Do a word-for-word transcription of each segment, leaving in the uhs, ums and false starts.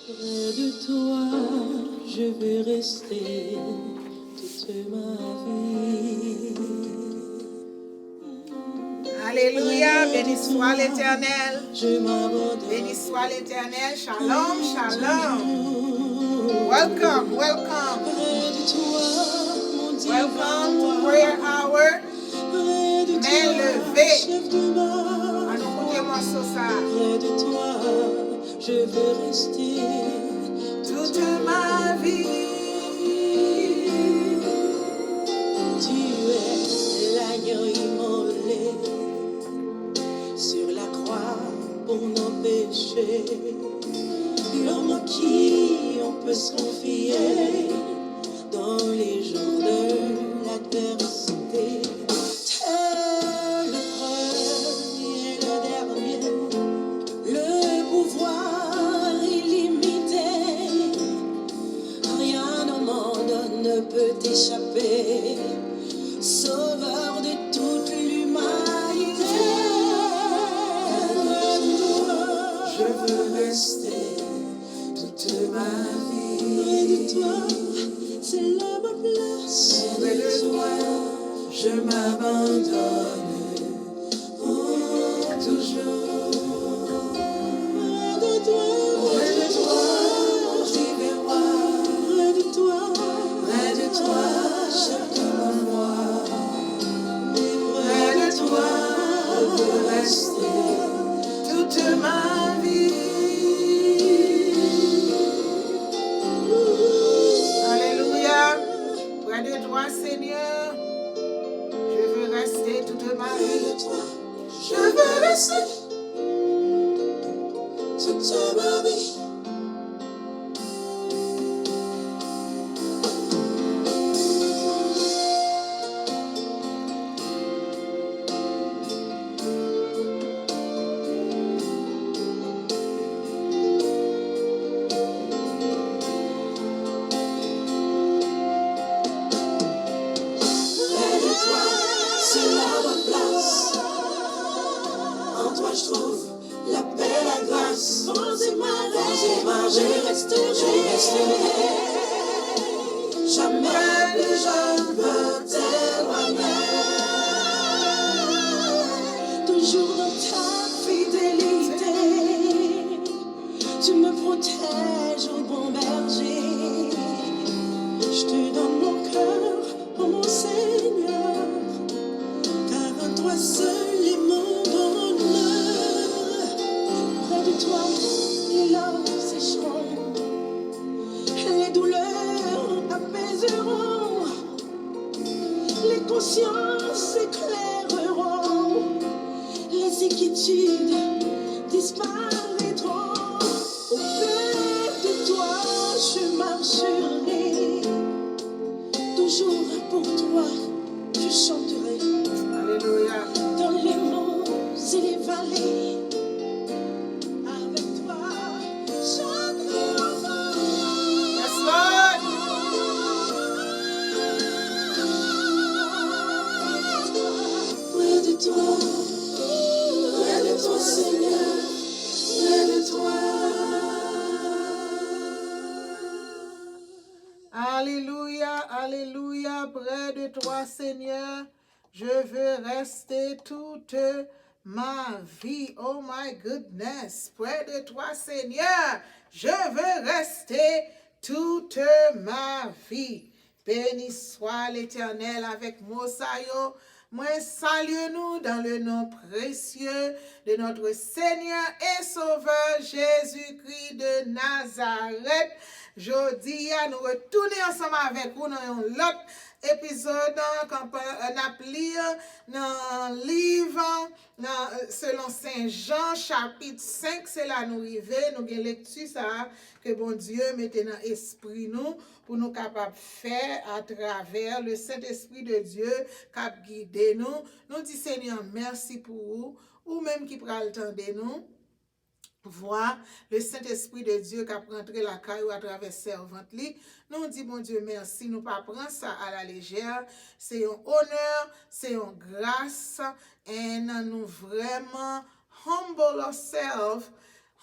Près de toi, je veux rester toute ma vie. Alelouya, beni swa Letènèl. Je m'abandonne Beni swa Letènèl. Shalom, shalom. toujours. Welcome, welcome. Près de toi, mon Dieu, Welcome to prayer hour. Près de Men toi, leve. Chef de ma Ann nou koute mòso sa. Près de toi, je veux rester Toute ma vie. Tu es l'agneau immolé sur la croix pour nos péchés. L'homme à qui on peut se confier dans les jours de l'adversité. T'es le premier, le dernier, le pouvoir illimité. Rien au monde ne peut t'échapper, sauveur de toute l'humanité. Je veux rester toute ma vie. Près de toi, c'est là ma place. Près de toi, je m'abandonne pour toujours. Près de toi, Près de toi, mon divin roi. près de toi, Près de toi, chef de mon roi. Près de toi, je veux rester toute ma vie. Alelouya. Près de toi, Seigneur, je veux rester toute ma vie. Je veux rester toute ma vie. Près de toi, c'est là ma place. En toi, je trouve la paix, la grâce. Vents et marées, vents et marées, je resterai. Jamais plus je ne veux t'éloigner. Toujours dans ta fidélité. Tu me protèges, ô bon berger. Je te donne mon cœur, ô mon Seigneur, car en toi seul est mon bonheur. Près de toi, les larmes sécheront, les douleurs apaiseront, les consciences éclaireront, les inquiétudes disparaîtront. Auprès de toi, je marcherai. Toujours pour toi, je chanterai. Alelouya. Dans les monts et les vallées, avec toi, je triompherai. Yes, Lord. Près de toi, près de toi, Seigneur, près de toi. Alelouya, alelouya, près de toi, Seigneur, je veux rester toute ma vie. Oh my goodness, près de toi, Seigneur, je veux rester toute ma vie. Beni swa Letènèl. Avèk mo sa yo, mwen salye nou dans le nom précieux de notre Seigneur et Sauveur Jésus-Christ de Nazareth. Jodi a, nou retounen ansanm avèk ou nan yon lòt epizòd, nan kanpay, nan ap li nan liv nan, selon Sen Jan, chapit senk, se la nou rive, nou gen lekti sa a, ke Bondye mete nan espri nou, pou nou kapab fè atravè le Saint-Esprit de Dieu k ap gide nou. Nou di Senyè mèsi pou ou, ou menm ki pral tande nou. Vwa le Saint-Esprit de Dieu k ap rantre lakay ou atravè sèvant li. Nou di Bondye mèsi, nou pa pran sa à la légère. Se yon onè, se yon gras, and nou vrèman humble ourselves,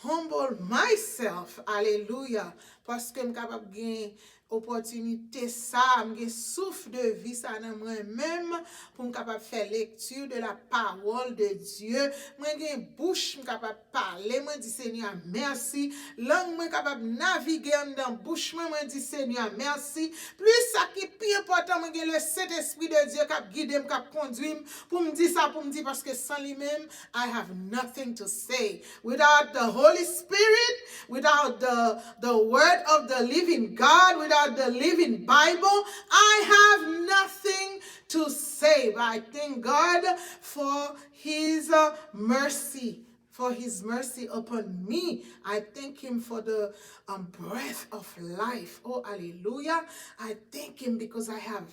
humble myself, alelouya, paske m kapab gen opòtinite sa, m gen souf de vi sa nan mwen menm, pou m kapab fè lecture de la parole de Dieu. Mwen gen bouch, m kapab pale, mwen di Senyè mèsi. Lang mwen kapab navige anndan bouch mwen, mwen di Senyè mèsi. Plis sa ki pi enpòtan, mwen gen le Sentespri de Dye k ap gide m, k ap kondwi m, pou m di sa, pou m di, paske san li menm, I have nothing to say. Without the Holy Spirit, without the, the word of the living God, without the living Bible, I have nothing to say. But I thank God for his uh, mercy, for his mercy upon me. I thank him for the um, breath of life. Oh, hallelujah. I thank him because I have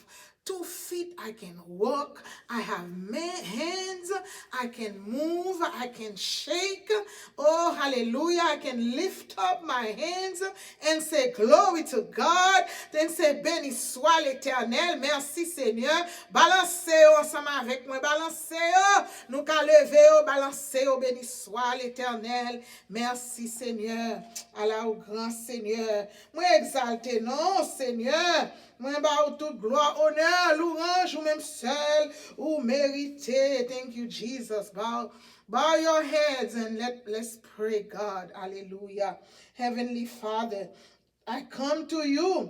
two feet, I can walk. I have ma- hands, I can move, I can shake. Oh, hallelujah. I can lift up my hands and say, "Glory to God." Then say, "Béni soit l'Éternel." Merci, Seigneur. Balanse yo ansanm avèk mwen. Balanse yo. Nou ka leve yo. Balanse yo. "Béni soit l'Éternel." Merci, Seigneur. Ala ou gran, Seigneur. Mwen egzalte non, Seigneur. Mwen ba ou tout glwa, onè, louranj, ou menm sèl, ou merite. Thank you, Jesus. Bow, bow your heads and let, let's pray, God. Hallelujah. Heavenly Father, I come to you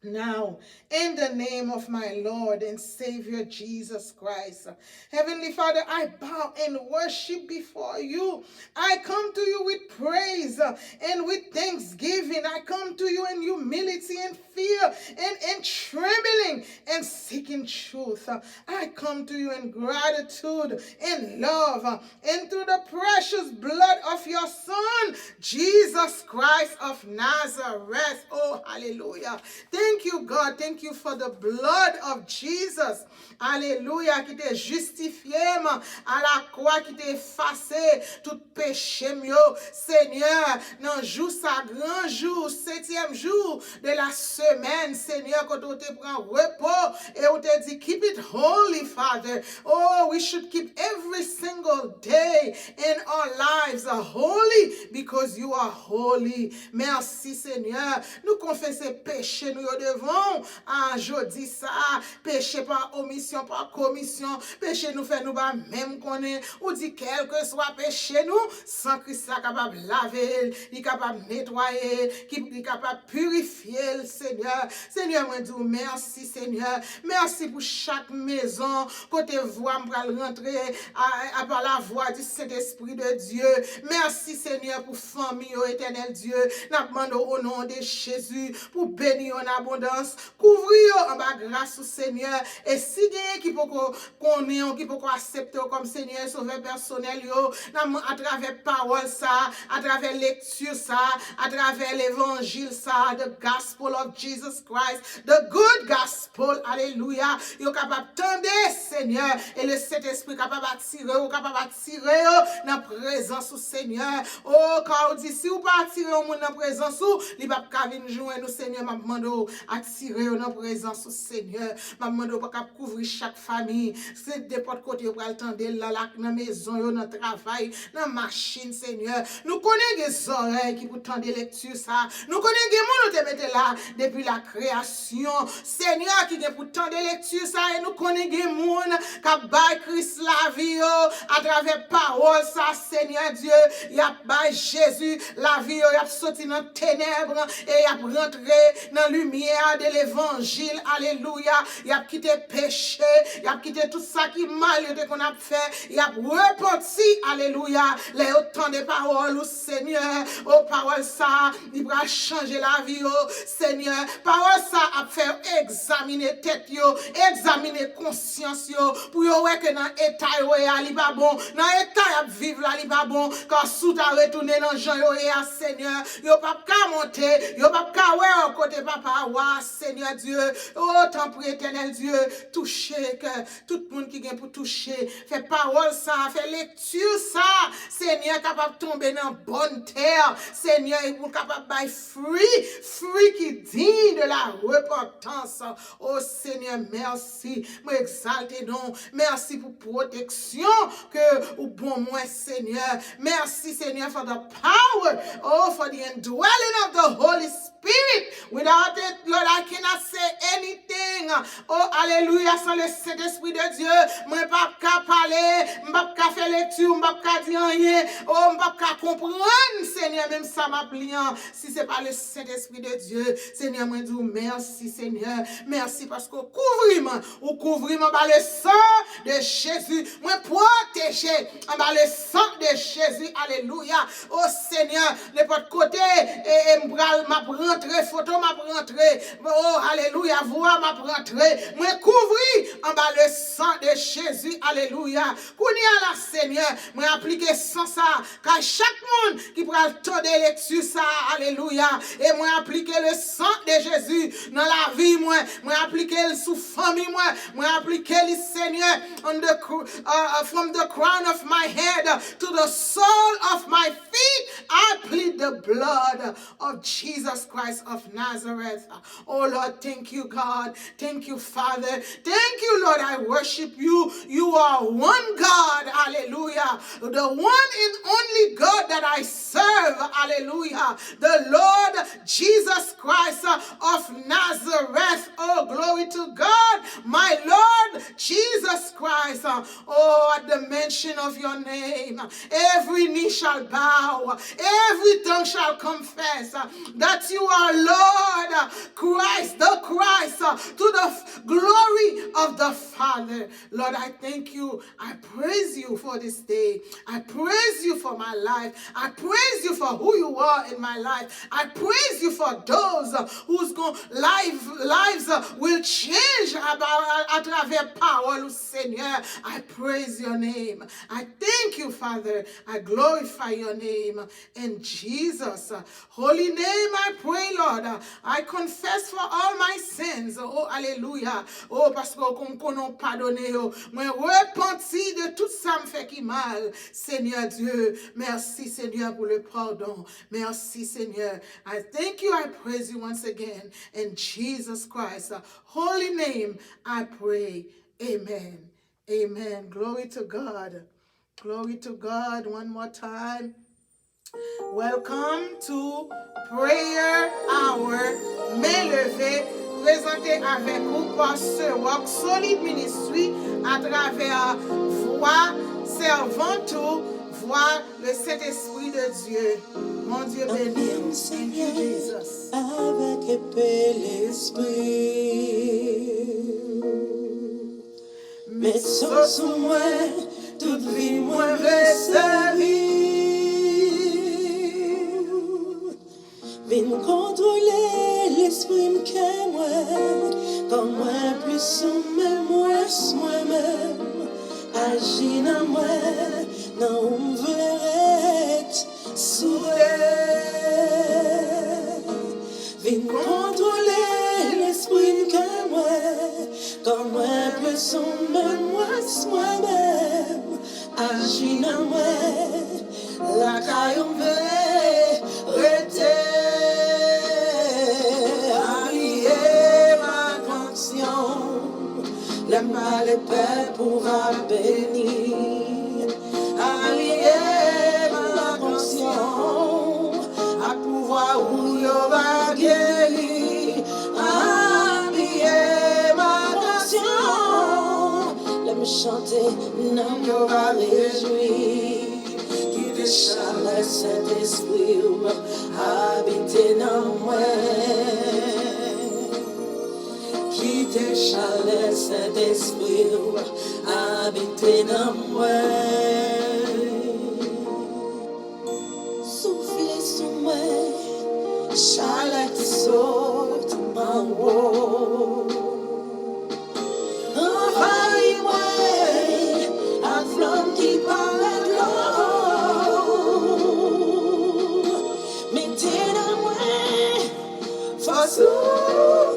now in the name of my Lord and Savior Jesus Christ. Heavenly Father, I bow and worship before you. I come to you with praise and with thanksgiving. I come to you in humility and fear and in trembling and seeking truth. I come to you in gratitude and love and through the precious blood of your Son, Jesus Christ of Nazareth. Oh, hallelujah. Thank you, God. Thank you for the blood of Jesus. Alelouya, ki te jistifye m a la kwa, ki te efase tout peche m yo. Senyè, nan jou sa, gran jou, setyèm jou de la semèn, Senyè, kote ou te pran repo e ou te di, "Keep it holy, Father." Oh, we should keep every single day in our lives holy because you are holy. Mèsi, Senyè. Nou konfese peche nou yo devan w a jodi sa a. Peche pa omisyon, pa komisyon. Peche nou fè nou pa menm konnen. Ou di, kèlkeswa peche nou, san Kris la kapab lave l, li kapab netwaye l, ki, li kapab pirifye l, Senyè. Senyè, mwen di w mèsi, Senyè. Mèsi pou chak mezon kote vwa m pral rantre a, a, pa la vwa di Sentespri de Dye. Mèsi, Senyè, pou fanmi yo, Etènèl Dye. N ap mande w, o non de Jezi, pou beni yo an abondans. Kouvri yo anba gras ou, Senyè. E si genyen ki poko konnen w, ki poko aksepte w kòm Senyè e Sovè pèsonèl yo, n ap, atravè pawòl sa, atravè lekti sa, atravè levanjil sa, the gospel of Jesus Christ, the good gospel, alelouya, yo kapab tande, Senyè, e le Sentespri kapab atire yo, kapab atire yo nan prezans ou, Senyè. O, ka ou di, si ou pa atire yon moun nan prezans ou, li p ap ka vin jwenn ou, Senyè, m ap mande w, atire yo nan prezans ou, Senyè. M ap mande w pou w kab kouvri chak fanmi. Se nenpòt kote yo pral tande l la, la, nan mezon yo, nan travay, nan machin, Senyè. Nou konnen gen zòrèy ki pou tande lekti sa. Nou konnen gen moun ou te mete la depi la kreyasyon. Senyè, ki gen pou tande lekti sa. E nou konnen gen moun k ap bay Kris lavi yo atravè pawòl sa, Senyè Dye. Y ap bay Jezi lavi yo. Y ap soti nan tenèb e y ap rantre nan limyè de levanjil. Alelouya. Y ap kite peche, y ap kite tout sa ki mal yo te konn ap fè, y ap repanti, alelouya, lè yo tande pawòl ou, Senyè. O, pawòl sa, li pral chanje lavi yo, Senyè. Pawòl sa ap fè yo egzamine tèt yo, egzamine konsyans yo, pou yo wè ke nan eta yo ye a, li pa bon. Nan eta y ap viv la, li pa bon. Ka si w ta retounen nan jan yo ye a, Senyè, yo p ap ka monte, yo p ap ka wè w kote Papa w Wa, Senyè Dye, o, tanpri, Etènèl Dye, touche kè tout moun ki gen pou touche. Fè pawòl sa, fè lekti sa, Senyè, kapab tonbe nan bòn tè. Senyè, e pou l kapab bay fwi, fwi ki diy de la repantans. O Senyè, mèsi. Mwen egzalte non. Mèsi pou pwoteksyon ke ou ban mwen, Senyè. Mèsi, Senyè, for the power, oh, for the indwelling of the Holy Spirit. Without it, Lord, I cannot say anyything. Oh, alelouya, san le Sentespri de Dye, mwen p ap ka pale, m p ap ka fè lekti, m p ap ka di anyen, oh, m p ap ka konprann, Senyè, menm sa m ap li an, si se pa le Sentespri de Dye. Senyè, mwen di w mèsi, Senyè. Mèsi paske w kouvri m, ou kouvri m anba le san de Jezi. Mwen pwoteje anba le san de Jezi. Alelouya. O Senyè, nenpòt kote, e, e m pral, m ap rantre, foto m ap rantre. O, alelouya, vwa m ap rantre. Mwen kouvri anba le san de Jezi. Alelouya. Kounye a la, Senyè, mwen aplike san sa kay chak moun ki pral tande lekti sa a. Alelouya. E mwen aplike le san de Jezi nan lavi mwen. Mwen aplike l sou fanmi mwen. Mwen aplike li, Senyè, on the cr- uh, uh, from the crown of my head to the sole of my feet, I plead the blood of Jesus Christ of Nazareth. Oh Lord, thank you, God. Thank you, Father. Thank you, Lord. I worship you. You are one God. Hallelujah. The one and only God that I serve. Hallelujah. The Lord Jesus Christ of Nazareth. Oh, glory to God. My Lord Jesus Christ. Oh, at the mention of your name, every knee shall bow, every tongue shall confess that you are Lord, Christ, the Christ, to the glory of the Father. Lord, I thank you. I praise you for this day. I praise you for my life. I praise you for who you are in my life. I praise you for those whose life, lives will change à travers parole, Seigneur. I praise your name. I thank you, Father. I glorify your name. In Jesus' holy name I pray, Lord. I confess for all my sins. Oh, alelouya. Oh, paske ou konn konnen w padone yo. Mwen repanti de tout sa m fè ki mal. Senyè Dye, mèsi, Senyè, pour le pardon. Mèsi, Senyè. I thank you, I praise you once again. In Jesus Christ' holy name I pray. Amen. Amen. Glory to God. Glory to God. One more time. Welcome to Prayer Hour. Men leve, prezante avèk ou pa Sè Rock Solid Ministry atravè vwa sèvant ou, vwa le Saint-Esprit de Dieu. Bondye beni w. Thank you, Jesus. Avèk epe Lespri. Met sa sou mwen, tout vi mwen vle sèvi w. Vin kontwole lespri m, kè mwen, kò mwen plis ou menm, mwens mwen menm. Aji nan mwen, nan ou m vle ret. Sou tè. Vin kontwole lespri m, kè mwen, kò mwen plis ou menm, mwens mwen menm. Aji nan mwen, lakay ou m vle rete. Abiye m ak onksyon. Lè m pale pèp ou va beni. Abiye m ak onksyon, ak pouvwa ou yo va geri. Abiye m ak onksyon. Lè m chante, nanm yo va rejwi. Kite chalè Sentespri w abite nan mwen. Kite chalè Sentespri w abite nan mwen. Soufle sou mwen, chalè ki sot anwo. Anvayi mwen ak flanm ki parèt lò. Mete nan mwen fòs ou.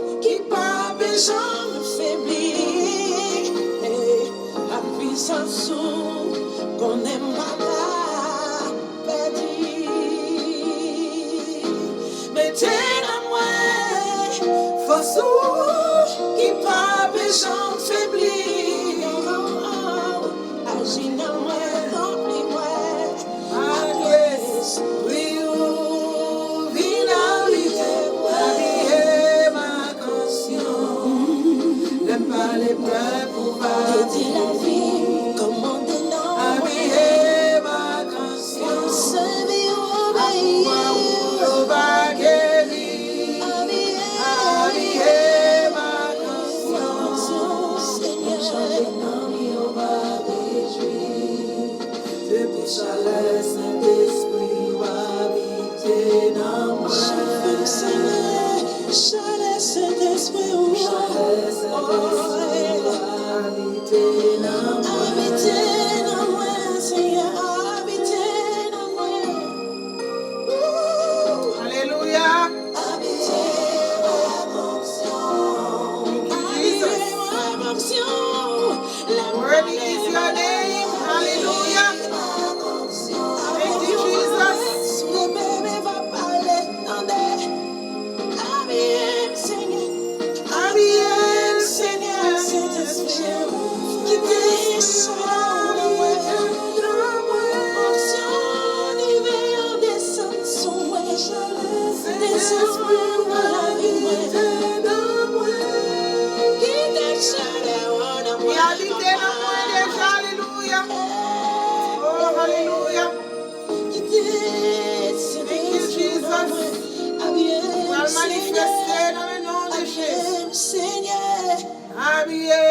Chalè Sentespri w abite nan mwen. Chalè Sentespri w. Chalè Sentespri w abite nan mwen. Abite nan mwen, Senyè, abite nan mwen. Alelouya. Abite avèk onksyon. Thank you, Jesus. Abite avèk onksyon. Worthy is your name. Hallelujah. Thank you, Jesus. Abiye m, Senyè. Abiye m, Senyè. Sentespri, kite chalè w nan mwen. Onksyon divin an desann sou mwen. Desann nan lavi mwen. Kite chalè w nan mwen. Li abite nan mwen deja, alelouya. Oh, alelouya. Thank you, Jesus. Pral manifeste nan le non de Jezi. Abiye.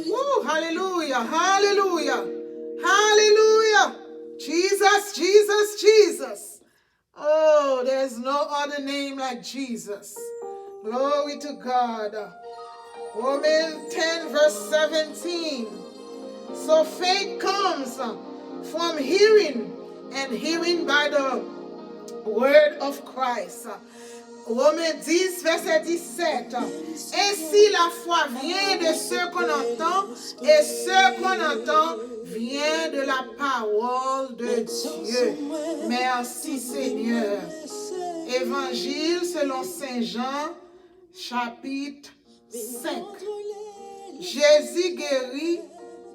Woo, hallelujah, hallelujah, hallelujah. Jesus, Jesus, Jesus. Oh, there's no other name like Jesus. Glory to God. Romans ten, verse seventeen. So faith comes from hearing, and hearing by the word of Christ. Women dis, vèsè disèt. Ainsi, la foi vient de ce qu'on entend, et ce qu'on entend vient de la parole de Dieu. Merci, Seigneur. Evanjil selon Sen Jan, chapit senk. Jezi geri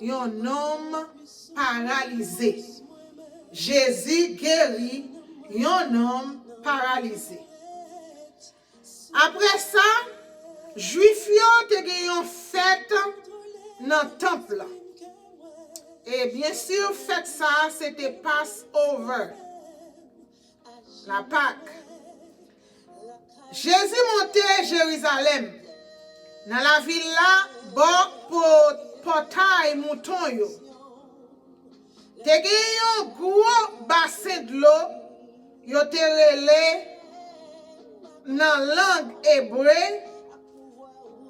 yon nonm paralize. Jezi geri yon nonm paralize. Apre sa, Jwif yo te gen yon fèt nan tanp lan. E byen si, fèt sa a se te Passover, Lapak. Jezi monte Jerizalèm, nan lavil la, bò po-, pòtay mouton yo. Te gen yon gwo basen dlo, yo te rele nan lang ebre,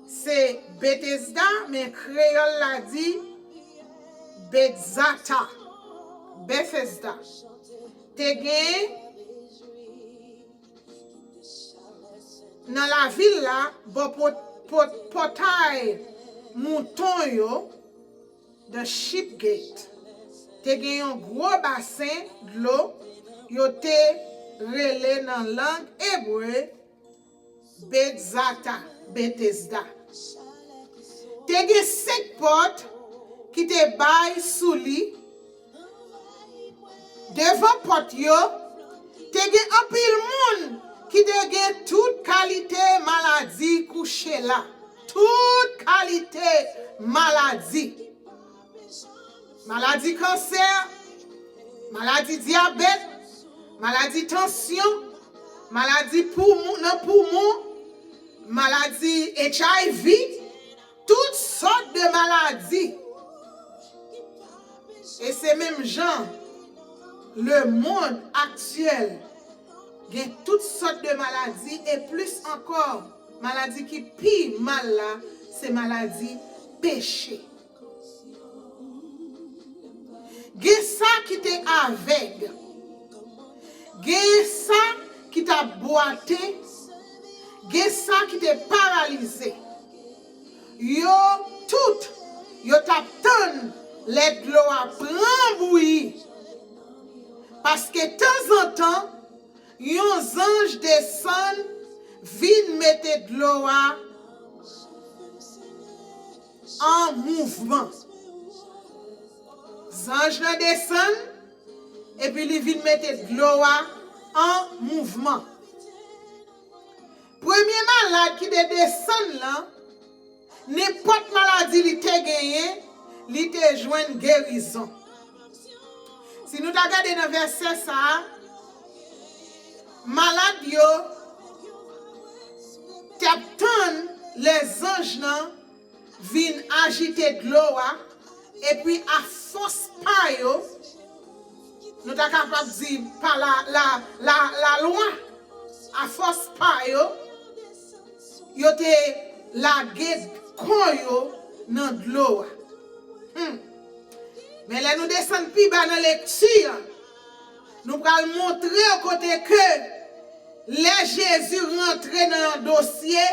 se Betesda, men kreyòl la di Betzata, Bethesda. Te gen nan lavil la, bò pò-, pò-, pòtay mouton yo, the sheep gate, te gen yon gwo basen dlo, yo te rele nan lang ebre Betzata, Betesda. Te gen senk pòt ki te bay sou li. Devan pòt yo, te gen anpil moun ki te gen tout kalite maladi kouche la. Tout kalite maladi. Maladi kansè, maladi dyabèt, maladi tansyon, maladi poumon, nan poumon, maladi H I V, tout sòt de maladi. E se menm jan, lemonn aktyèl gen tout sòt de maladi e plis ankò, maladi ki pi mal la, se maladi peche. Gen sa ki te avèg, gen sa ki t ap bwate, gen sa ki te paralize. Yo tout, yo t ap tann lè dlo a pran bouyi. Paske tanzantan, yon zanj desann vin mete dlo a an mouvman. Zanj lan desann, epi li vin mete dlo a an mouvman. Premye malad ki te desann lan, nenpòt maladi li te genyen, li te jwenn gerizon. Si nou ta gade nan vèsè sa a, malad yo t ap tann lè zanj lan vin ajite dlo a, epi a fòs pa yo, nou ta kapab di pa la, la, la, lalwa, afòs pa yo, yo te lage kò yo nan dlo a. Hmm. Men lè nou desann pi ba nan lekti a, nou pral montre w kote ke lè Jezi rantre nan yon dosye,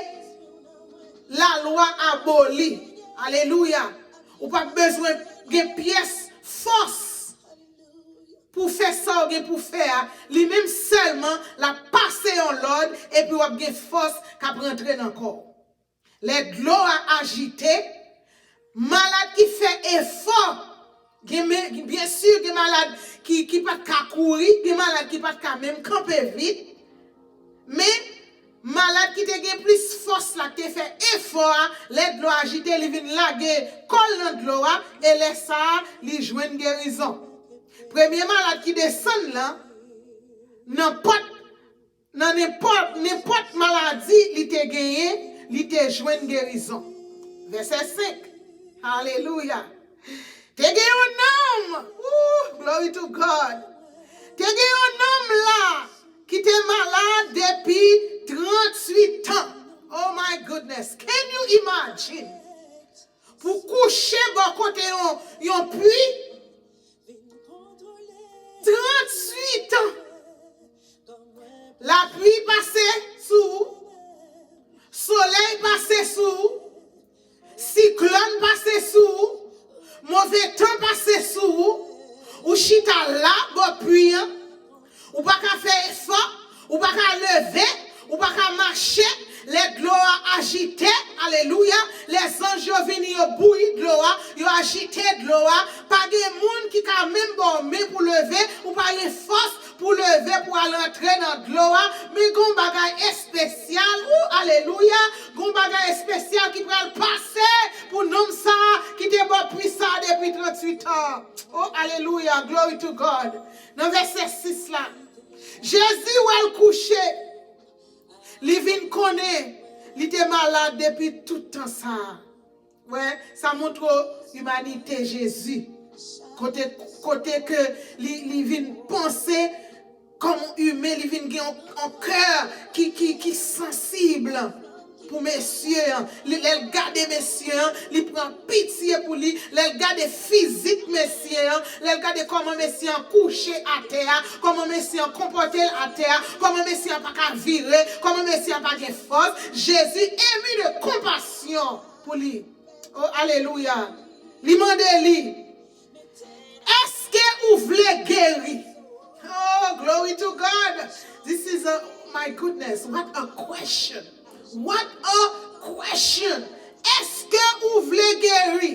lalwa aboli. Alelouya! Ou p ap bezwen gen pyès fòs pou fè sa w gen pou fè a. Li menm sèlman, l ap pase yon lòd, epi w ap gen fòs k ap rantre nan kò w. Lè dlo a ajite, malad ki fè efò, gen, men, byen si, gen malad ki, ki pa t ka kouri, gen malad ki pa t ka menm kanpe vit, men malad ki te gen plis fòs la, ki te fè efò a, lè dlo a ajite, li vin lage kò l nan dlo a, e lè sa a, li jwenn gerizon. Premye malad ki desann lan, nan pòt, nan nenpòt, nenpòt maladi li te genyen, li te jwenn gerizon. Vèsè senk. Alelouya! Te gen yon nonm, ooh, glory to God. Te gen yon nonm la ki te malad depi tranntuit an. Oh my goodness, can you imagine? Pou kouche bò kote yon, yon pwi, tranntuit an. Lapli pase sou ou, solèy pase sou ou, siklòn pase sou ou, move tan pase sou ou, ou chita la bò pwi an, ou pa ka fè efò, ou pa ka leve, ou pa ka mache, lè dlo a ajite, alelouya, lè zanj yo vini, yo bouyi dlo a, yo ajite dlo a, pa gen moun ki ka menm ba w men pou leve, ou pa gen fòs pou leve, pou al antre nan dlo a, men gon bagay espesyal, ou, alelouya, gon bagay espesyal ki pral pase pou nonm sa a ki te bò pwi sa a depi tranntuit an. Oh, alelouya, glory to God. Nan vèsè sis la, Jezi wè l kouche. Li vin konnen li te malad depi tout tan sa a. Wè, sa montre w imanite Jezi. Kote, kote ke li, li vin panse kòm yon imen, li vin gen yon, yon kè ki, ki, ki sansib pou mesye an. Li, lè l gade mesye an, li pran pitye pou li. Lè l gade fizik mesye an, lè l gade kòman mesye an kouche atè a, kòman mesye an konpòte l atè a, kòman mesye an pa ka vire, kòman mesye an pa gen fòs, Jezi emu de konpasyon pou li. Oh, alelouya! Li mande li, èske ou vle geri? Oh, glory to God! This is a, my goodness, what a question! What a question! Èske ou vle geri?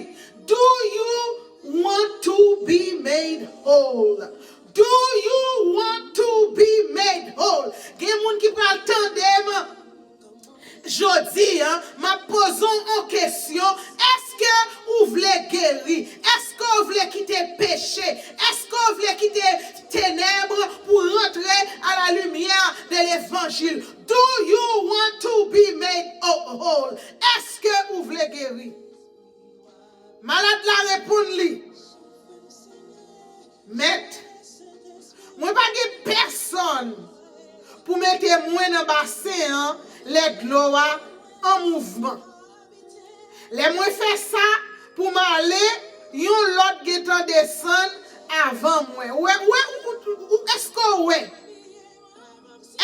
Do you want to be made whole? Do you want to be made whole? Gen moun ki pral tande m jodi a, m ap poze w yon kesyon. Èske ou vle geri? Èske w vle kite peche? Èske w vle kite tenèb pou rantre à la lumière de l'évangile? Do you want to be made whole? Èske ou vle geri? Malad la reponn li, Mèt, mwen pa gen pèsonn pou mete mwen nan basen an lè dlo a an mouvman. Lè mwen fè sa pou m ale, yon lòt gentan desann avan mwen. Ou wè, ou wè, ou, ou, ou, èske w wè?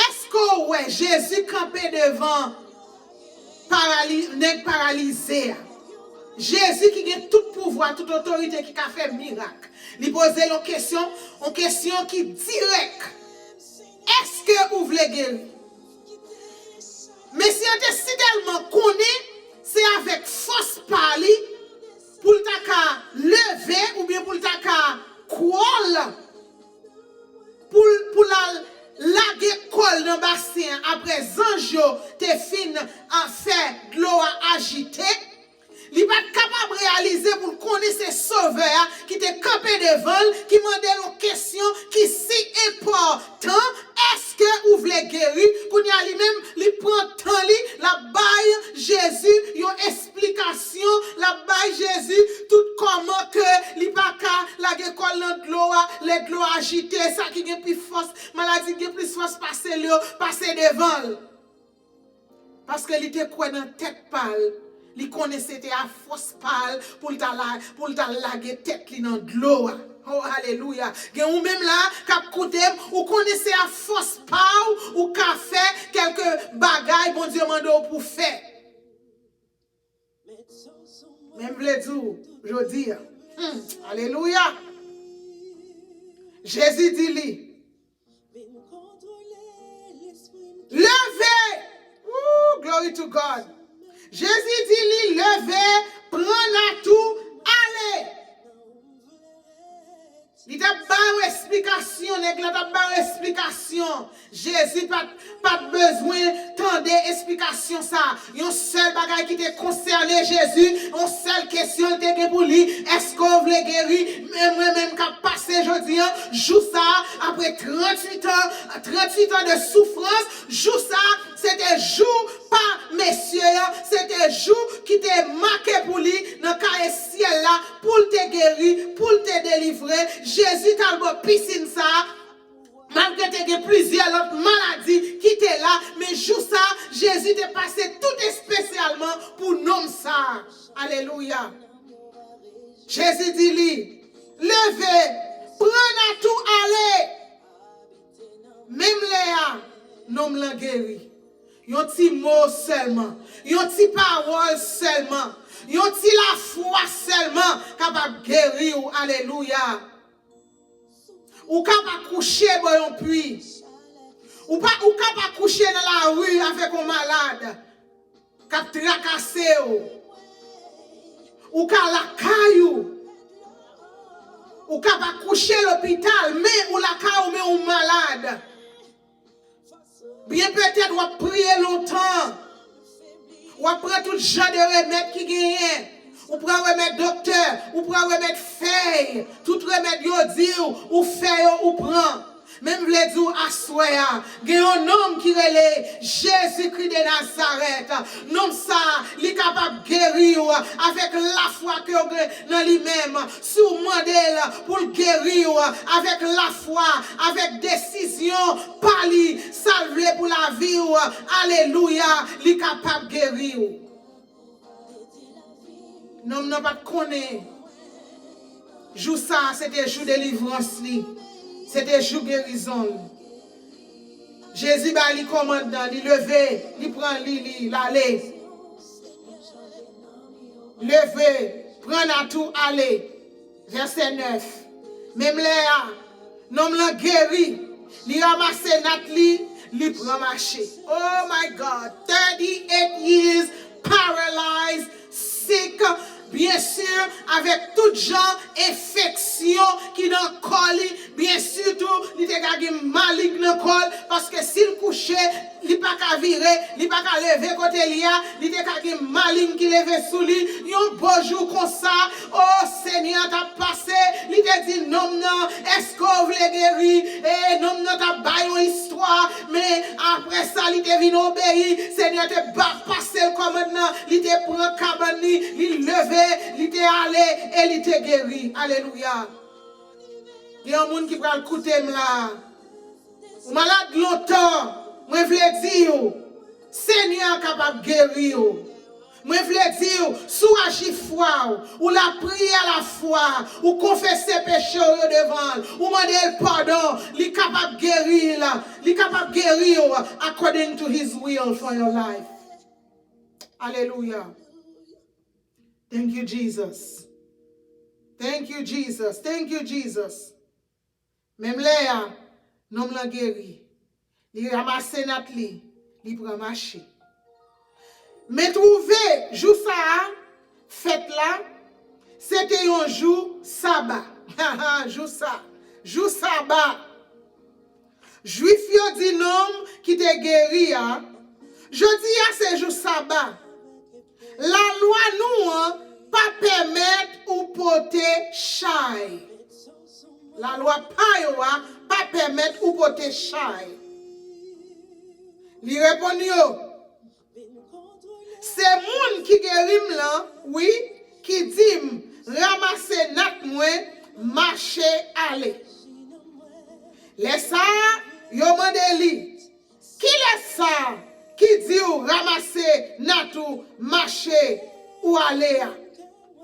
Èske w wè Jezi kanpe devan parali-, nèg paralize a? Jezi ki gen tout pouvwa, tout otorite, ki ka fè mirak. Li poze l yon kesyon, yon kesyon ki dirèk. Èske ou vle geri? Mesye an te sitèlman konnen se avèk fòs pa li pou l ta ka leve oubyen pou l ta ka crawl, pou l, pou l al lage kò l nan basen an apre zanj yo te fin, a, fè dlo a ajite. Li pa t kapab reyalize pou l konnen se Sovè a ki te kanpe devan l, ki mande l yon kesyon ki si enpòtan, èske ou vle geri? Kounye a, li menm, li pran tan li, l ap bay Jezi yon esplikasyon, l ap bay Jezi tout kòman ke li pa ka lage kò l nan dlo a, lè dlo ajite, sa ki gen pi fòs, maladi ki gen plis fòs pase l yo, pase devan l. Paske li te kwè nan tèt pa l, li konnen se te a fòs pa l pou l ta la, pou l ta lage tèt li nan dlo a. Oh, alelouya. Gen ou menm la k ap koute m, ou konnen se a fòs pa w ou ka fè kèlke bagay Bondye mande w pou fè. Men m vle di w jodi a. Hmm, alelouya. Jezi di li, leve! Ooh, glory to God. Jezi di li, leve, pran natou, ale. Li t ap ba yo esplikasyon, nèg la t ap ba yo esplikasyon. Jezi pa t, pa t bezwen tande esplikasyon sa. Yon sèl bagay ki te konsène Jezi, yon sèl kesyon l te gen pou li, èske w vle geri? Men mwen menm k ap pase jodi a, jou sa a, apre tranntuit an, tranntuit an de soufrans, jou sa a, se te jou pa mesye a, se te jou ki te make pou li nan kaye syèl la, pou l te geri, pou l te delivre. Jezi t al bò pisin sa a, malgre te gen plizyè lòt maladi ki te la, men jou sa a, Jezi te pase tout espesyalman pou nonm sa a. Alelouya. Jezi di li, leve, pran natou ale. Menm lè a, nonm lan geri. Yon ti mo sèlman, yon ti pawòl sèlman, yon ti lafwa sèlman kapab geri w. Alelouya. Ou ka pa kouche bò yon pwi. Ou pa, ou ka pa kouche nan lari avèk yon malad k ap trakase w. Ou ka lakay ou. Ou ka pa kouche lopital, men ou lakay ou, men ou malad. Byen petèt w ap priye lontan. W ap pran tout jan de remèd ki genyen. Ou pran remèd doktè, ou pran remèd fèy. Tout remèd yo di w, ou fè yo, ou pran. Men m vle di w aswè a, gen yon nonm ki rele Jezikri de Nazarèt. Nonm sa a, li kapab geri w avèk lafwa ke w gen nan li menm. Si w mande l pou l geri w avèk lafwa, avèk desizyon pa li, sa l vle pou lavi w, alelouya, li kapab geri w. Nonm nan pa t konnen jou sa a se te jou delivrans li, se te jou gerizon l. Jezi ba li kòmandman, li leve, li pran li, li, l ale. Leve, pran nat ou, ale. Vèsè nèf. Menm lè a, nonm lan geri, li ranmase nat li, li pran mache. Oh my God, thirty-eight years paralyzed, sick, byen si, avèk tout jan enfeksyon ki nan kò li, byen si tou, li te ka gen malig nan kò l, paske si l kouche, li pa ka vire, li pa ka leve kote li a, li te ka gen maling ki leve sou li. Yon bo jou konsa, o Senyè t ap pase, li te di nonm nan, èske w vle geri? E nonm nan t ap bay yon istwa, men apre sa, li te vin obeyi. Senyè te ba, pase l kòmandman, li te pran kabann li, li leve, li te ale, e li te geri. Alelouya. Gen yon moun ki pral koute m la. Ou malad lontan, mwen vle di w, Senyè a kapab geri w. Mwen vle di w, si w aji fwa w, ou lapriyè lafwa, ou konfese peche w yo devan l, ou mande l padon, li kapab geri l, li kapab geri w according to his will for your life. Alelouya. Thank you, Jesus. Thank you, Jesus. Thank you, Jesus. Menm lè a, nonm lan geri. Li ranmase nat li, li pran mache. Men twouve, jou sa a, fèt la, se te yon jou saba. Jou sa, jou saba. Jwif yo di nonm ki te geri a, jodi a se jou saba. Lalwa nou an pa pèmèt ou pote chay. Lalwa pa yo a pa pèmèt ou pote chay. Li reponn yo, se moun ki geri m lan, wi, ki di m, ranmase nat mwen, mache ale. Lè sa a, yo mande li, "Kilès sa a ki di w ranmase nat ou, mache, ou ale a?"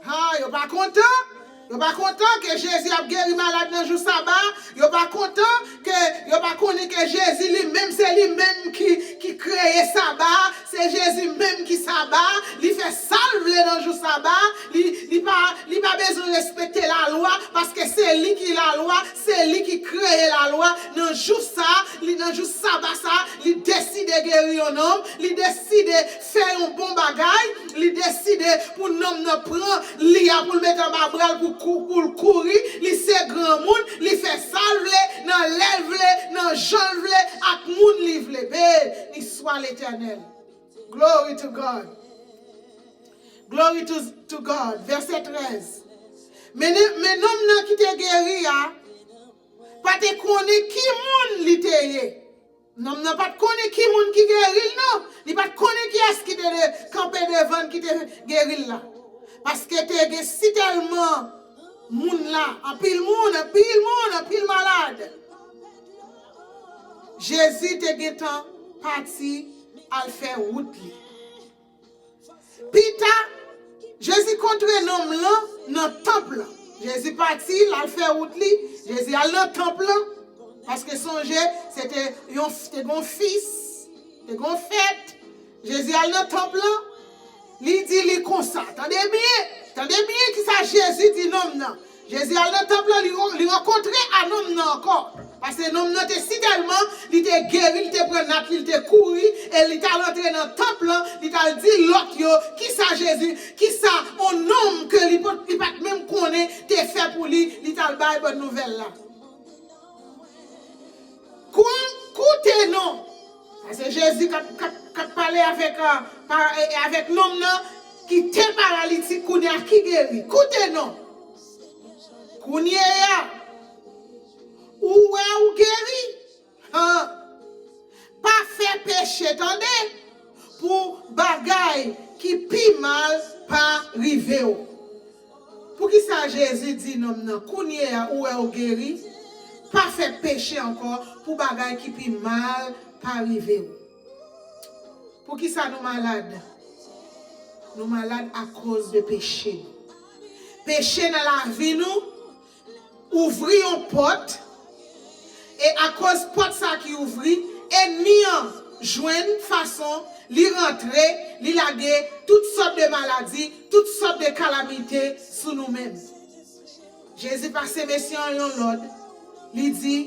Ha, yo pa kontan. Yo pa kontan ke Jezi ap geri malad nan jou saba. Yo pa kontan ke, yo pa konnen ke Jezi li menm, se li menm ki, ki kreye saba. Se Jezi menm ki saba. Li fè sa l vle nan jou saba. Li, li pa, li pa bezwen respekte lalwa, paske se li ki lalwa, se li ki kreye lalwa. Nan jou sa, li nan jou saba sa, li deside geri yon nonm, li deside fè yon bon bagay, li deside pou nonm nan pran li a pou l met anba bra l pou kou-, pou l kouri, li se granmoun, li fè sa l vle, nan lè l vle, nan jan l vle, ak moun li vle. Beni swa Letènèl. Glory to God. Glory to, to God. Vèsè trèz. Men, men nonm nan ki te geri a, pa te konnen ki moun li te ye. Nonm nan pa t konnen ki moun ki geri l, non. Li pa t konnen kiyès ki te de-, kanpe devan l, ki te geri l la. Paske te gen sitèlman moun la, anpil moun, anpil moun, anpil malad. Jezi te gentan pati al fè wout li. Pita, Jezi kontre nonm lan nan tanp lan. Jezi pati, l al fè wout li. Jezi al nan tanp lan. Paske sonje, se te yon, te gon fis, te gon fèt. Jezi al nan tanp lan. Li di li konsa, tande byen, tande byen kisa Jezi di nonm nan. Jezi al nan tanp lan, li, li rankontre a nonm nan ankò. Paske nonm nan te sitèlman, li te geri, li te pran nat li, li te kouri, e li t al antre nan tanp lan, li t al di lòt yo, kisa Jezi, kisa on nonm ke li pot, li pa t menm konnen te fè pou li, li t al bay bòn nouvèl la. Kou-, koute non. Sa se Jezi k ap, k ap, k ap pale avèk, a, pa-, e, avèk nonm nan ki te paralitik kounye a ki geri. Koute non. Kounye a, ou wè ou geri. Han. Pa fè peche, tande, pou bagay ki pi mal pa rive w. Poukisa Jezi di nonm nan, kounye a ou wè ou geri, pa fè peche ankò pou bagay ki pi mal pa rive w? Poukisa nou malad? Nou malad akoz de peche nou. Peche nan lavi nou ouvri yon pòt, e akoz pòt sa ki ouvri, ènmi an jwenn fason, li rantre, li lage tout sòt de maladi, tout sòt de kalamite sou nou menm. Jezi pase mesye an yon lòd, li di,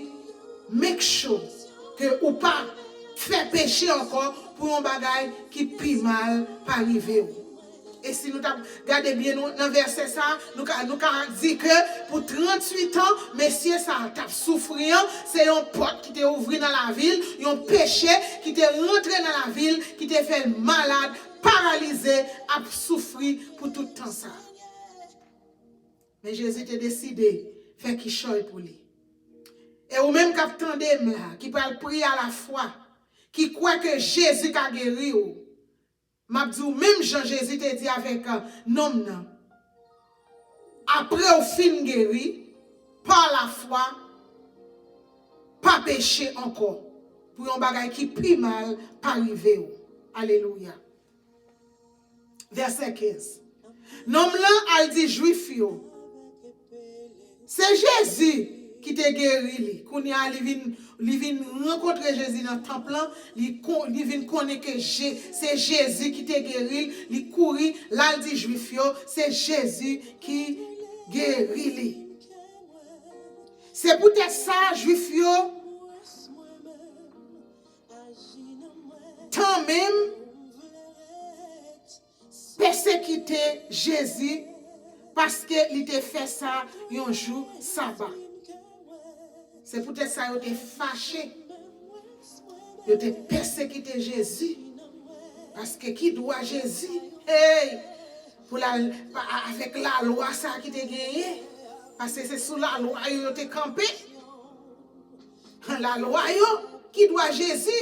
"Make sure ke ou pa fè peche ankò pou yon bagay ki pi mal pa rive w." E si nou t ap gade byen nou, nan vèsè sa, nou ka, nou ka di ke pou tranntuit an, mesye sa a t ap soufri an, se yon pòt ki te ouvri nan lavi l, yon peche ki te rantre nan lavi l, ki te fè l malad, paralize, ap soufri pou tout tan sa. Men Jezi te deside fè kichòy pou li. E ou menm k ap tande m la, ki pral priye a la fwa, ki kwè ke Jezi ka geri w, m ap di w menm jan Jezi te di avèk, a, nonm nan, apre w fin geri, pa lafwa, pa peche ankò, pou yon bagay ki pi mal pa rive w. Alelouya. Vèsè kenz. Nonm lan al di Jwif yo, se Jezi ki te geri li. Kounye a, li vin, li vin rankontre Jezi nan tanp lan, li kon-, li vin konnen ke Je-, se Jezi ki te geri l, li kouri, l al di Jwif yo, se Jezi ki geri li. Se poutèt sa, Jwif yo, tanmenm, pèsekite Jezi, paske li te fè sa yon jou saba. Se poutèt sa yo te fache. Yo te pèsekite Jezi. Paske ki dwa Jezi, hey, pou l al, pa, avèk lalwa sa ki te genyen? Paske se sou lalwa yo, yo te kanpe. Lalwa yo, ki dwa Jezi?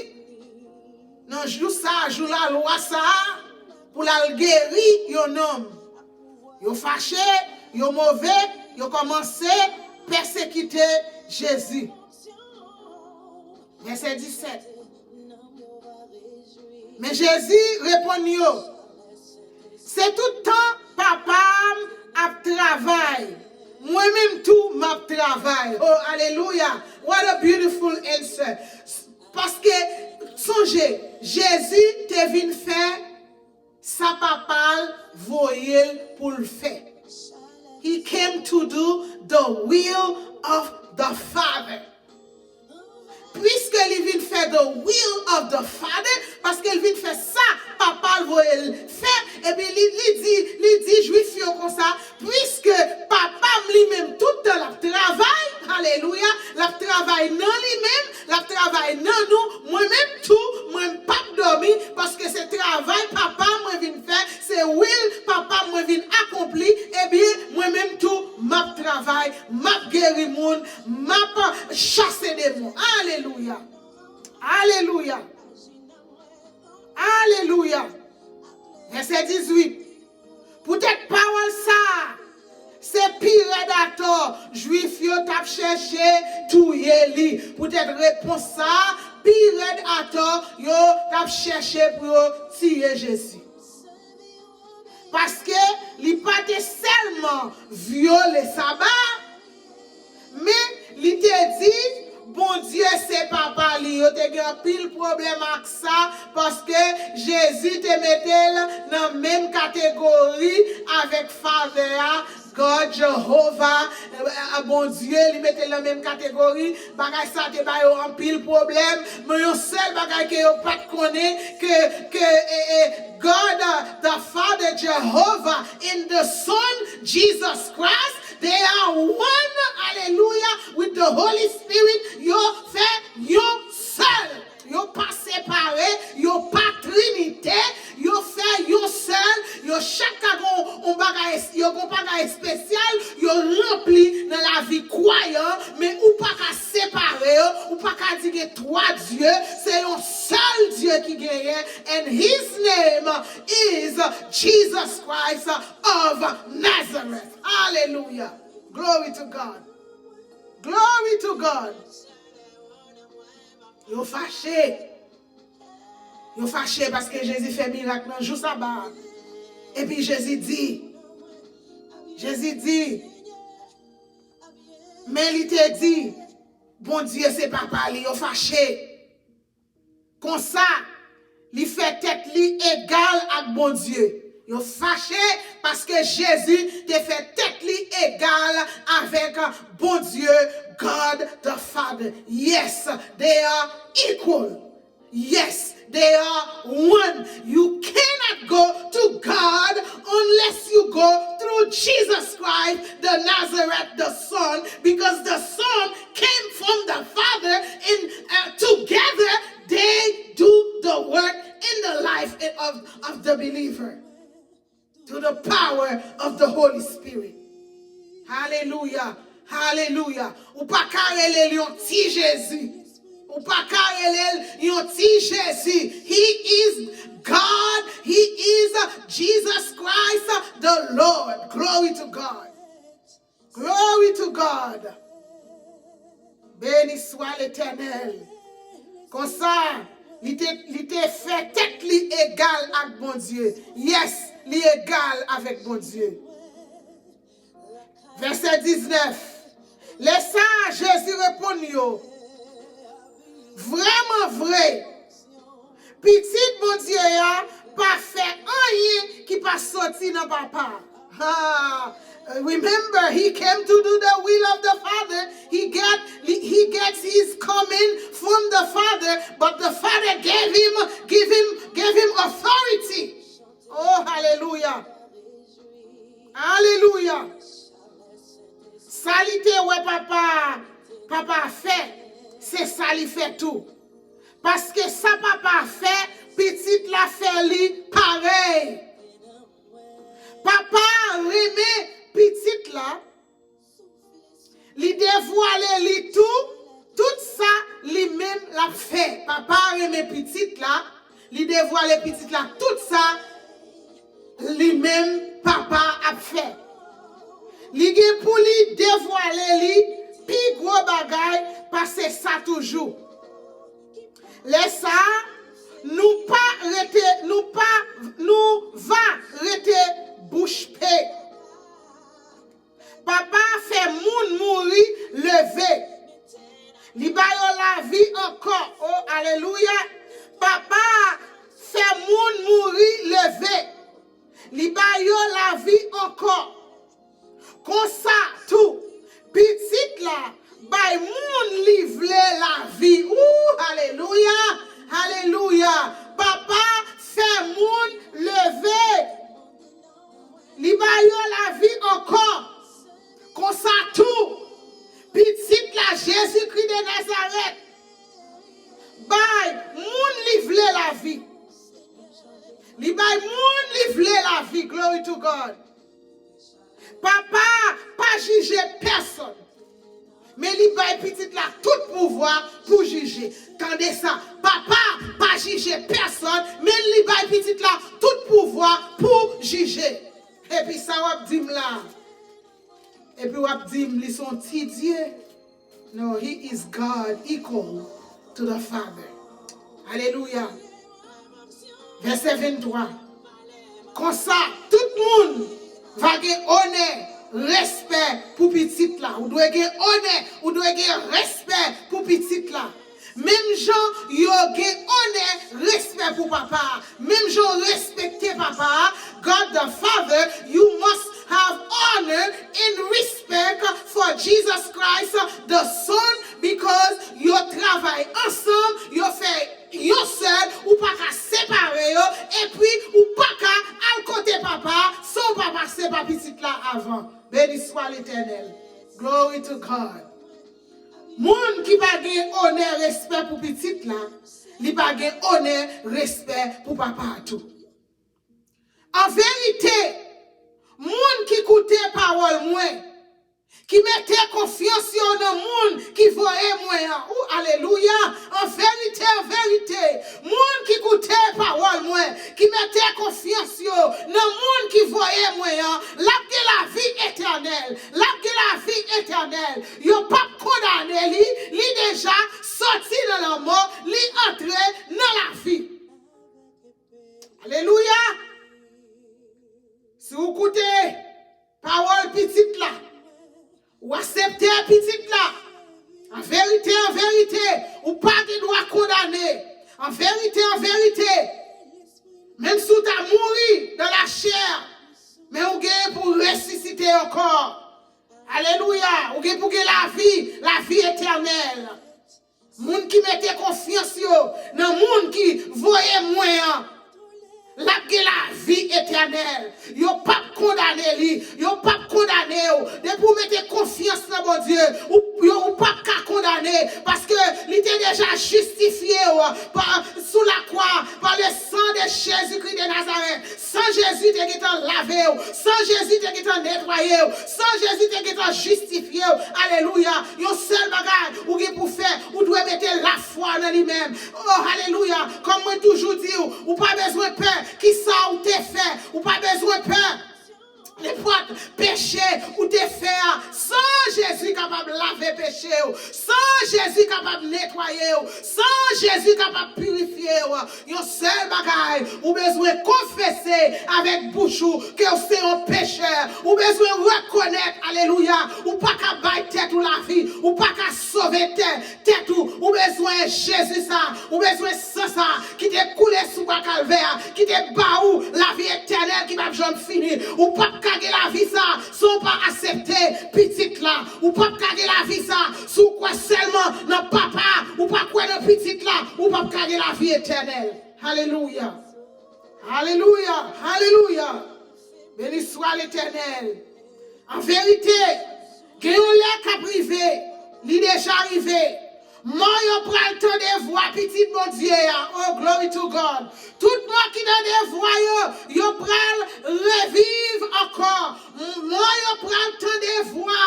Nan jou sa a, jou lalwa sa a, pou l al geri yon nonm. Yo fache, yo move, yo kòmanse pèsekite Jezi. Vèsè disèt. Men Jezi reponn yo, se tout tan Papa m ap travay, mwen menm tou m ap travay. Oh, alelouya! What a beautiful answer! Paske, sonje, Jezi te vin fè sa Papa l voye l pou l fè. He came to do the will of the Father. Piske li vin fè the will of the Father, paske l vin fè sa Papa l voye l fè, epi li, li di, li di Jwif yo konsa, piske Papa m li menm tout tan l ap travay, alelouya, l ap travay nan li menm, l ap travay nan nou, mwen menm tou, mwen p ap dòmi, paske se travay Papa m mwen vin fè, se will Papa m mwen vin akonpli, ebyen, mwen menm tou, m ap travay, m ap geri moun, m ap chase demon. Alelouya! Alelouya! Alelouya! Vèsè dizuit. Poutèt pawòl sa a, se pi rèd atò, Jwif yo t ap chèche touye li. Poutèt repons sa a, pi rèd atò, yo t ap chèche pou yo tiye Jezi. Paske li pa te sèlman vyole saba a, men li te di Bondye se Papa li. Yo te gen anpil pwoblèm ak sa, paske Jezi te mete l nan menm kategori avèk Father a, God, Jehovah, eh, eh, Bondye, li mete l nan menm kategori. Bagay sa te ba yo anpil pwoblèm, men yon sèl bagay ke yo pa t konnen, ke, ke, eh, eh, God, uh, the Father, Jehovah, and the Son, Jesus Christ, they are one, alelouya, with the Holy Spirit. Yo fè yon sèl. Yo pa separe, yo pa trinite, yo fè yon sèl, yo chak ka gon yon bagay, yo gon bagay espesyal, yo ranpli nan lavi kwayan, men ou pa ka separe yo, ou pa ka di gen twa Dye, se yon sèl Dye ki genyen, and his name is Jesus Christ of Nazareth. Alelouya. Glory to God. Glory to God. Yo fache. Yo fache paske Jezi fè mirak nan jou saba a. Epi Jezi di, Jezi di, men li te di, Bondye se Papa li, yo fache. Konsa, li fè tèt li egal ak Bondye. Yo fache paske Jezi te fè tèt li egal avèk Bondye, God the Father. Yes, they are equal. Yes, they are one. You cannot go to God unless you go through Jesus Christ, the Nazareth, the Son, because the Son came from the Father, and, uh, together they do the work in the life of, of the believer. Through the power of the Holy Spirit. Alelouya. Alelouya. Ou pa ka rele l yon ti Jezi. Ou pa ka rele l yon ti Jezi. He is God. He is Jesus Christ the Lord. Glory to God. Glory to God. Béni soit l'Éternel. Konsa, li te, li te fè tèt li egal ak Bondye. Yes, li egal avèk Bondye. Vèsè diznèf. Lè sa a, Jezi reponn yo, vrèman vre, Pitit Bondye a pa fè anyen ki pa soti nan Papa. Ah, remember, he came to do the will of the Father. He get, he gets his coming from the Father, but the Father gave him, give him, gave him authority. Oh, hallelujah. Alelouya! Sa li te wè papa, papa fè, se sa li fè tou. Paske sa papa fè, pitit la fè li parèy. Papa renmen pitit la, li devwale li tou, tout sa li menm l ap fè. Papa a renmen pitit la, li devwale pitit la tout sa li menm papa ap fè. Li gen pou li devwale li pi gwo bagay pase sa toujou. Lè sa a, nou pa rete, nou pa, nou va rete bouch pe. Papa fè moun mouri leve. Li ba yo lavi ankò. O, alelouya. Papa fè moun mouri leve. Li ba yo lavi ankò. Konsa tou, Pitit la bay moun li vle lavi. Ou, alelouya, alelouya. Papa fè moun leve. Li ba yo lavi ankò. Konsa tou, Pitit la, Jezikri de Nazarèt, bay moun li vle lavi. Li bay moun li vle lavi. Glory to God. Papa pa jije pèsonn. Men li bay Pitit la tout pouvwa pou jije. Tande sa. Papa pa jije pèsonn, men li bay Pitit la tout pouvwa pou jije. Epi sa w ap di m la? Epi w ap di m li se yon ti Dye? No, he is God equal to the Father. Alelouya. Vèsè venntwa. Konsa, tout moun va gen onè, respè pou Pitit la. Ou dwe gen onè, ou dwe gen respè pou Pitit la. Menm jan yo gen onè, respè pou Papa a, menm jan w respekte Papa a, God the Father, you must have honor and respect for Jesus Christ, the Son, because yo travay ansanm, yo fè yon sèl, ou pa ka separe yo, epi ou pa ka al kote Papa a san w pa pase pa Pitit la avan. Beni swa Letènèl. Glory to God. Moun ki pa gen onè, respè pou Pitit la, li pa gen onè, respè pou Papa a tou. An verite, moun ki koute pawòl mwen, ki mete konfyans yo nan moun ki voye mwen an. Ou, alelouya! An verite, an verite, moun ki koute pawòl mwen, ki mete konfyans yo nan moun ki voye mwen an, l ap gen lavi etènèl. L ap gen lavi etènèl. Yo p ap kondane li, li deja soti nan lanmò, li antre nan lavi. Alelouya! Si w koute pawòl Pitit la, ou aksepte Pitit la, an verite, an verite, ou pa gen dwa kondane. An verite, an verite, menm si w ta mouri nan lachè, men ou gen pou resisite ankò. Alelouya! Ou gen pou gen lavi, lavi etènèl. Moun ki mete konfyans yo nan moun ki voye mwen an, l ap gen lavi etènèl. Yo p ap kondane li, yo p ap kondane w. Depi w mete konfyans nan Bondye, ou, yo, ou p ap ka kondane, paske li te deja jistifye w pa, sou lakwa, par le sang de Jésus-Christ de Nazareth. San Jezi te gentan lave w, san Jezi te gentan netwaye w, san Jezi te gentan jistifye w. Alelouya! Yon sèl bagay ou gen pou fè, ou dwe mete lafwa nan li menm. O, alelouya! Kòm mwen toujou di w, ou pa bezwen pè kisa ou te fè, ou pa bezwen pè nenpòt peche ou te fè a. San Jezi kapab lave peche w, san Jezi kapab netwaye w, san Jezi kapab pirifye w. Yon sèl bagay, ou bezwen konfese avèk bouch ou ke w se yon pechè. Ou bezwen rekonèt, alelouya, ou pa ka bay tèt ou lavi, ou pa ka sove tèt, tèt ou. Ou bezwen Jezi sa, ou bezwen san sa ki te koule sou bwa Kalvè a, ki te ba ou lavi etènèl ki p ap janm fini. Ou p ap ka gen lavi sa san w pa aksepte Pitit la. Ou p ap ka gen lavi sa si w kwè sèlman nan Papa a, ou pa kwè nan Pitit la, ou p ap ka gen lavi etènèl. Alelouya! Alelouya! Alelouya! Beni swa Letènèl! An verite, gen yon lè k ap rive, li deja rive. Mò yo pral tande vwa Pitit Bondye a. Oh, glory to God! Tout mò ki tande vwa yo, yo pral reviv ankò. Mò yo pral tande vwa,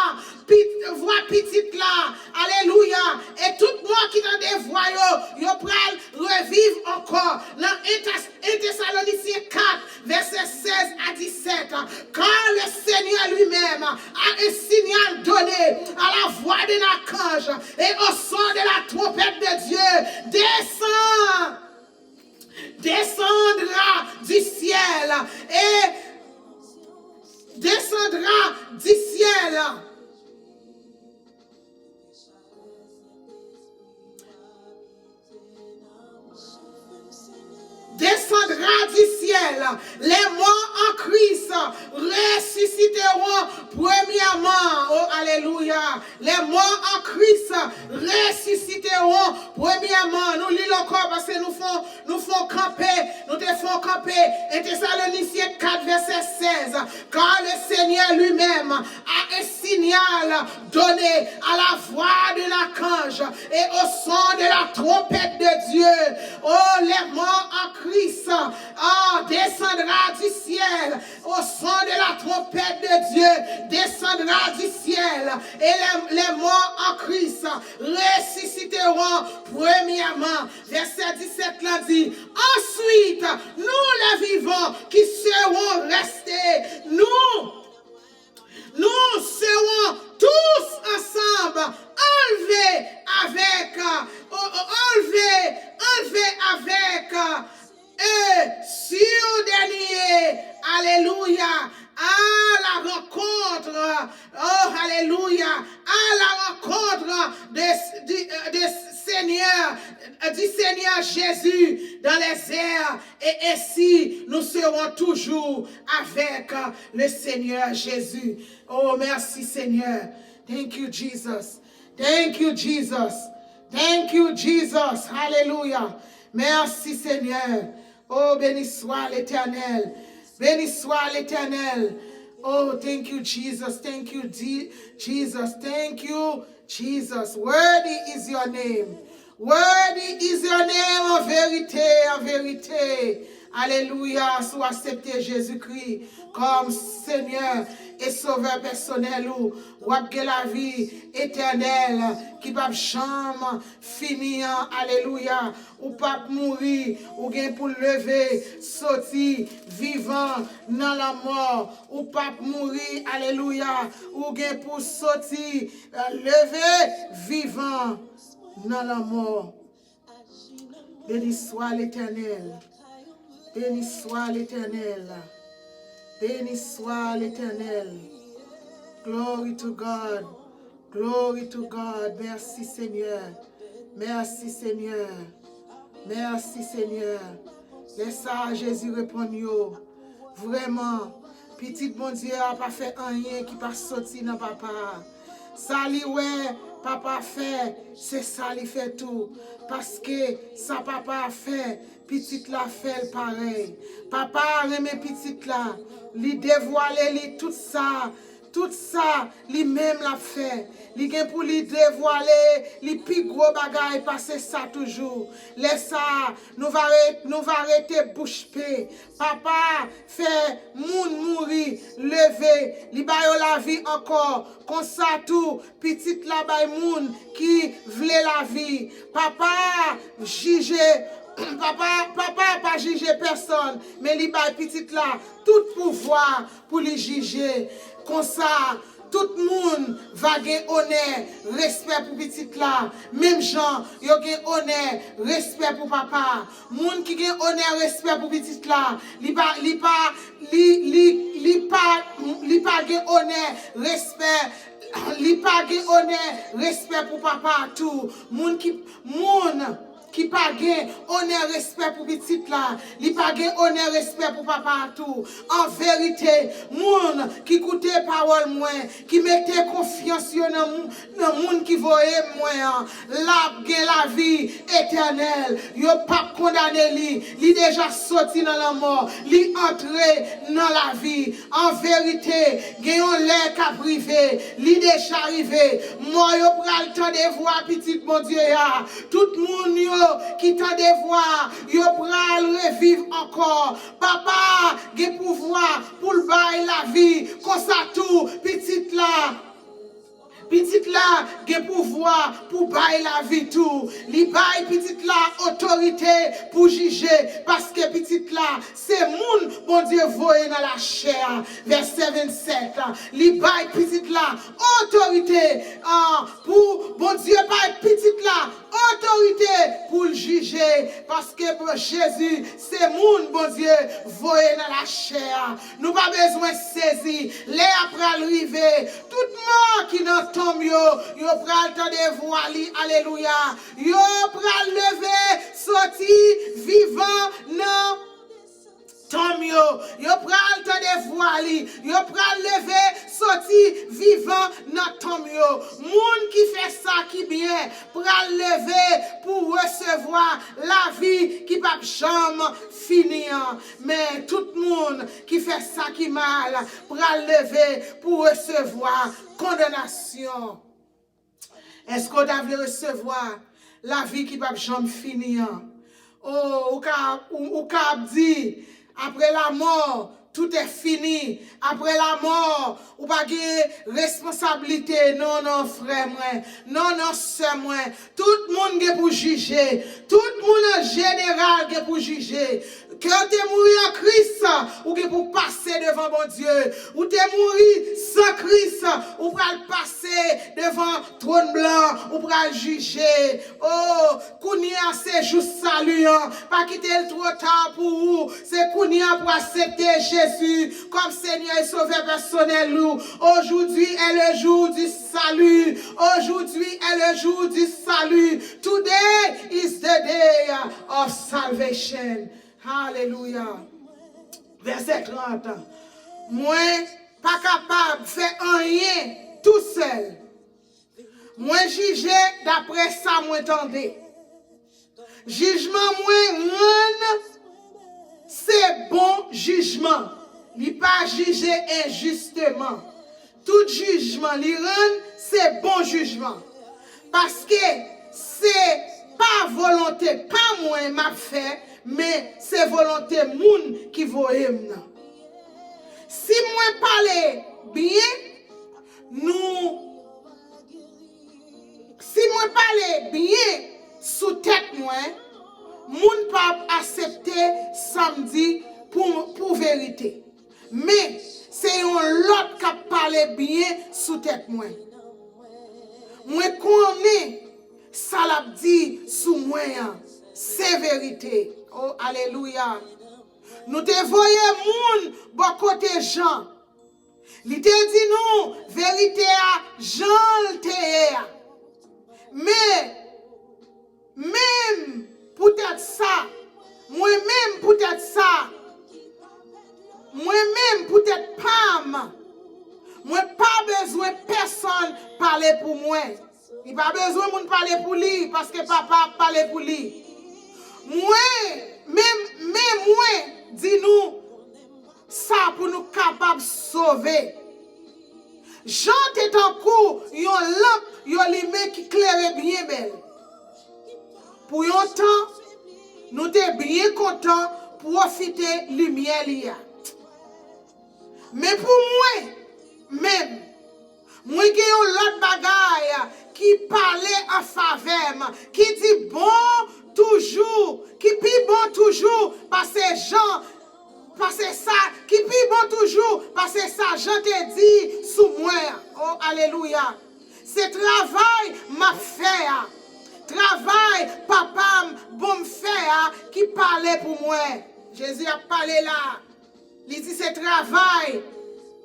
pit-, vwa Pitit la. Alelouya! E tout mò ki tande vwa yo, yo pral reviv ankò. Nan en Tès-, en Tesalonisyen kat, vèsè sèz a disèt, car le Seigneur lui-même a un signal donné à la voix d'un archange et au son de la trompette de Dieu, des cent du ciel, les morts en Christ ressusciteront premièrement. Oh, alléluia. Les morts en Christ ressusciteront premièrement. Nou li l ankò paske nou fon, nou fon kanpe, nou te fon kanpe. Un Thessaloniciens quatre, verset seize. Car le Seigneur lui-même a un signal donné à la voix de l'archange et au son de la trompette de Dieu. Oh, les morts en Christ, oh, descendra du ciel, au son de la trompette de Dieu, descendra du ciel, et les, les morts en Christ ressusciteront premièrement. Vèsè disèt la di, ensuite, nous les vivants qui serons restés, nous nous serons tous ensemble enlevés avec, euh, enlevés, enlevés avec eux sur des nuées. Alléluia. À la rencontre, oh, alléluia, à la rencontre de, du, euh, de Seigneur, du Seigneur Jésus dans les airs. Et ainsi, nous serons toujours avec le Seigneur Jésus. Oh, merci Seigneur. Thank you, Jesus. Thank you, Jesus. Thank you, Jesus. Hallelujah. Merci, Seigneur. Oh, béni soit l'Éternel. Béni soit l'Éternel. Oh, thank you, Jesus. Thank you, Je- Jesus. Thank you, Jesus. Worthy is your name. Worthy is your name, en vérité, en vérité. Alelouya, si w aksepte Jezikri kòm Senyè e Sovè pèsonèl ou, w ap gen lavi etènèl ki p ap janm fini an. Alelouya, ou p ap mouri, ou gen pou leve, soti vivan nan lanmò. Ou p ap mouri, alelouya, ou gen pou soti, eh, leve vivan nan lanmò. Béni soit l'Éternel. Béni soit l'Éternel. Béni soit l'Éternel. Glory to God. Glory to God. Mèsi, Senyè. Mèsi, Senyè. Mèsi, Senyè. Lè sa a, Jezi reponn yo, vrèman, Pitit Bondye a pa fè anyen ki pa soti nan Papa a. Sa li wè Papa fè, se sa li fè tou. Paske sa Papa a fè, Pitit la fè l parèy. Papa a renmen Pitit la. Li devwale li tout sa, tout sa li menm l ap fè. Li gen pou li devwale li pi gwo bagay pase sa toujou. Lè sa a, nou va re-, nou va rete bouch be. Papa a fè moun mouri, leve, li ba yo lavi ankò. Konsa tou, Pitit la bay moun ki vle lavi. Papa a jije, Papa, Papa a pa jije pèsonn, men li bay Pitit la tout pouvwa pou li jije. Konsa, tout moun va gen onè, respè pou Pitit la, menm jan yo gen onè, respè pou Papa a. Moun ki gen onè, respè pou Pitit la, li pa, li pa, li, li, li pa, li pa gen onè, respè, li pa gen onè, respè pou Papa a tou. Moun ki, moun ki pa gen onè, respè pou Pitit la, li pa gen onè, respè pou Papa a tou. An verite, moun ki koute pawòl mwen, ki mete konfyans yo nan mou-, nan moun ki voye mwen an, l ap gen lavi etènèl. Yo p ap kondane li. Li deja soti nan lanmò. Li antre nan lavi. An verite, gen yon lè k ap rive. Li deja rive. Mò yo pral tande vwa Pitit Bondye a. Tout moun yo ki tande vwa a, yo pral reviv ankò. Papa a gen pouvwa pou l bay lavi. Konsa tou, Pitit la, Pitit la gen pouvwa pou bay lavi tou. Li bay Pitit la otorite pou jije, paske Pitit la se moun Bondye voye nan lachè a. Vèsè vennsèt, li bay Pitit la otorite, ah, pou Bondye bay Pitit la otorite pou l jije, paske Jezi se moun Bondye voye nan lachè a. Nou pa bezwen sezi, lè a pral rive. Tout mò ki nan tonm yo, yo pral tande vwa li, alelouya. Yo pral leve, soti vivan nan tonm yo. Yo pral tande vwa li. Yo pral leve soti vivan nan tonm yo. Moun ki fè sa ki byen pral leve pou resevwa lavi ki p ap janm fini an. Men tout moun ki fè sa ki mal pral leve pou resevwa kondanasyon. Èske w ta vle resevwa lavi ki p ap janm fini an? O, ou ka, ou, ou ka ap di, apre lamò, tout è fini. Apre lamò, ou pa gen responsablite. Non, non, frè mwen. Non, non, sè mwen. Tout moun gen pou jije. Tout moun an jeneral gen pou jije. Ke w te mouri an Kris, ou gen pou pase devan Bondye. Ou te mouri san Kris, ou pral pase devan twòn blan, ou pral jije. O, kounye a se jou sali an. Pa kite l twò ta pou ou. Se kounye a pou aksepte Jezi kòm Senyè e Sovè pèsonèl ou. Aujourd'hui est le jour du salut. Aujourd'hui est le jour du salut. Today is the day of salvation. Alelouya. Vèsè trant. Mwen pa kapab fè anyen tousèl. Mwen jije dapre sa mwen tande. Jijman mwen rann se bon jijman. Li pa jije enjisteman. Tout jijman li rann se bon jijman. Paske se pa volonte pa mwen m ap fè, men se volonte moun ki voye m nan. Si mwen pale byen, nou, si mwen pale byen sou tèt mwen, moun p ap aksepte sa m di pou, pou verite. Men, se yon lòt k ap pale byen sou tèt mwen. Mwen konnen sa l ap di sou mwen an se verite. O, alelouya! Nou te voye moun bò kote Jan. Li te di nou verite a jan l te ye a. Men, menm poutèt sa, mwen menm poutèt sa, mwen menm poutèt pa m, mwen pa bezwen pèsonn pale pou mwen. Li pa bezwen moun pale pou li, paske Papa ap pale pou li. Mwen, men, men mwen di nou sa pou nou kapab sove. Jan te tankou yon lanp yo limen ki klere byen bèl. Pou yon tan, nou te byen kontan pwofite limyè li a. Men pou mwen menm, mwen gen yon lòt bagay ki pale an favè m, ki di bon toujou, ki pi bon toujou pase Jan, pase sa, ki pi bon toujou pase sa Jan te di sou mwen an. O, alelouya! Se travay m ap fè a, travay Papa m bon m fè a ki pale pou mwen. Jezi ap pale la. Li di se travay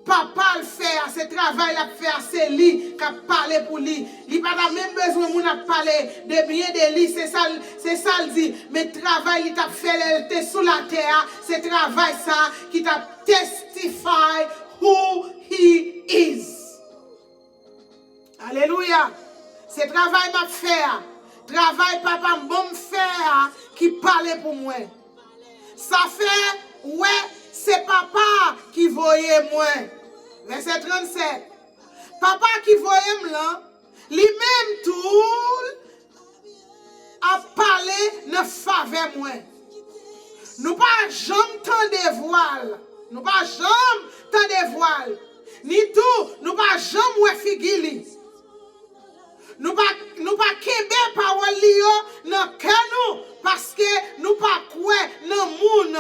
Papa l fè a, se travay l ap fè a, se li k ap pale pou li. Li pa ta menm bezwen moun ap pale de byen de li, se sa l, se sa l di. Men travay li t ap fè lè l te sou latè a, se travay sa a ki t ap testify who he is. Alelouya! Se travay m ap fè a, travay Papa m ban m fè a ki pale pou mwen. Sa fè w wè se Papa a ki voye mwen. Vèsè trannsèt. Papa ki voye m lan, li menm tou, l ap pale nan favè mwen. Nou pa janm tande vwa l. Nou pa janm tande vwa l. Ni tou, nou pa janm wè figi li. Nou pa, nou pa kenbe pawòl li yo nan kè nou, paske nou pa kwè nan moun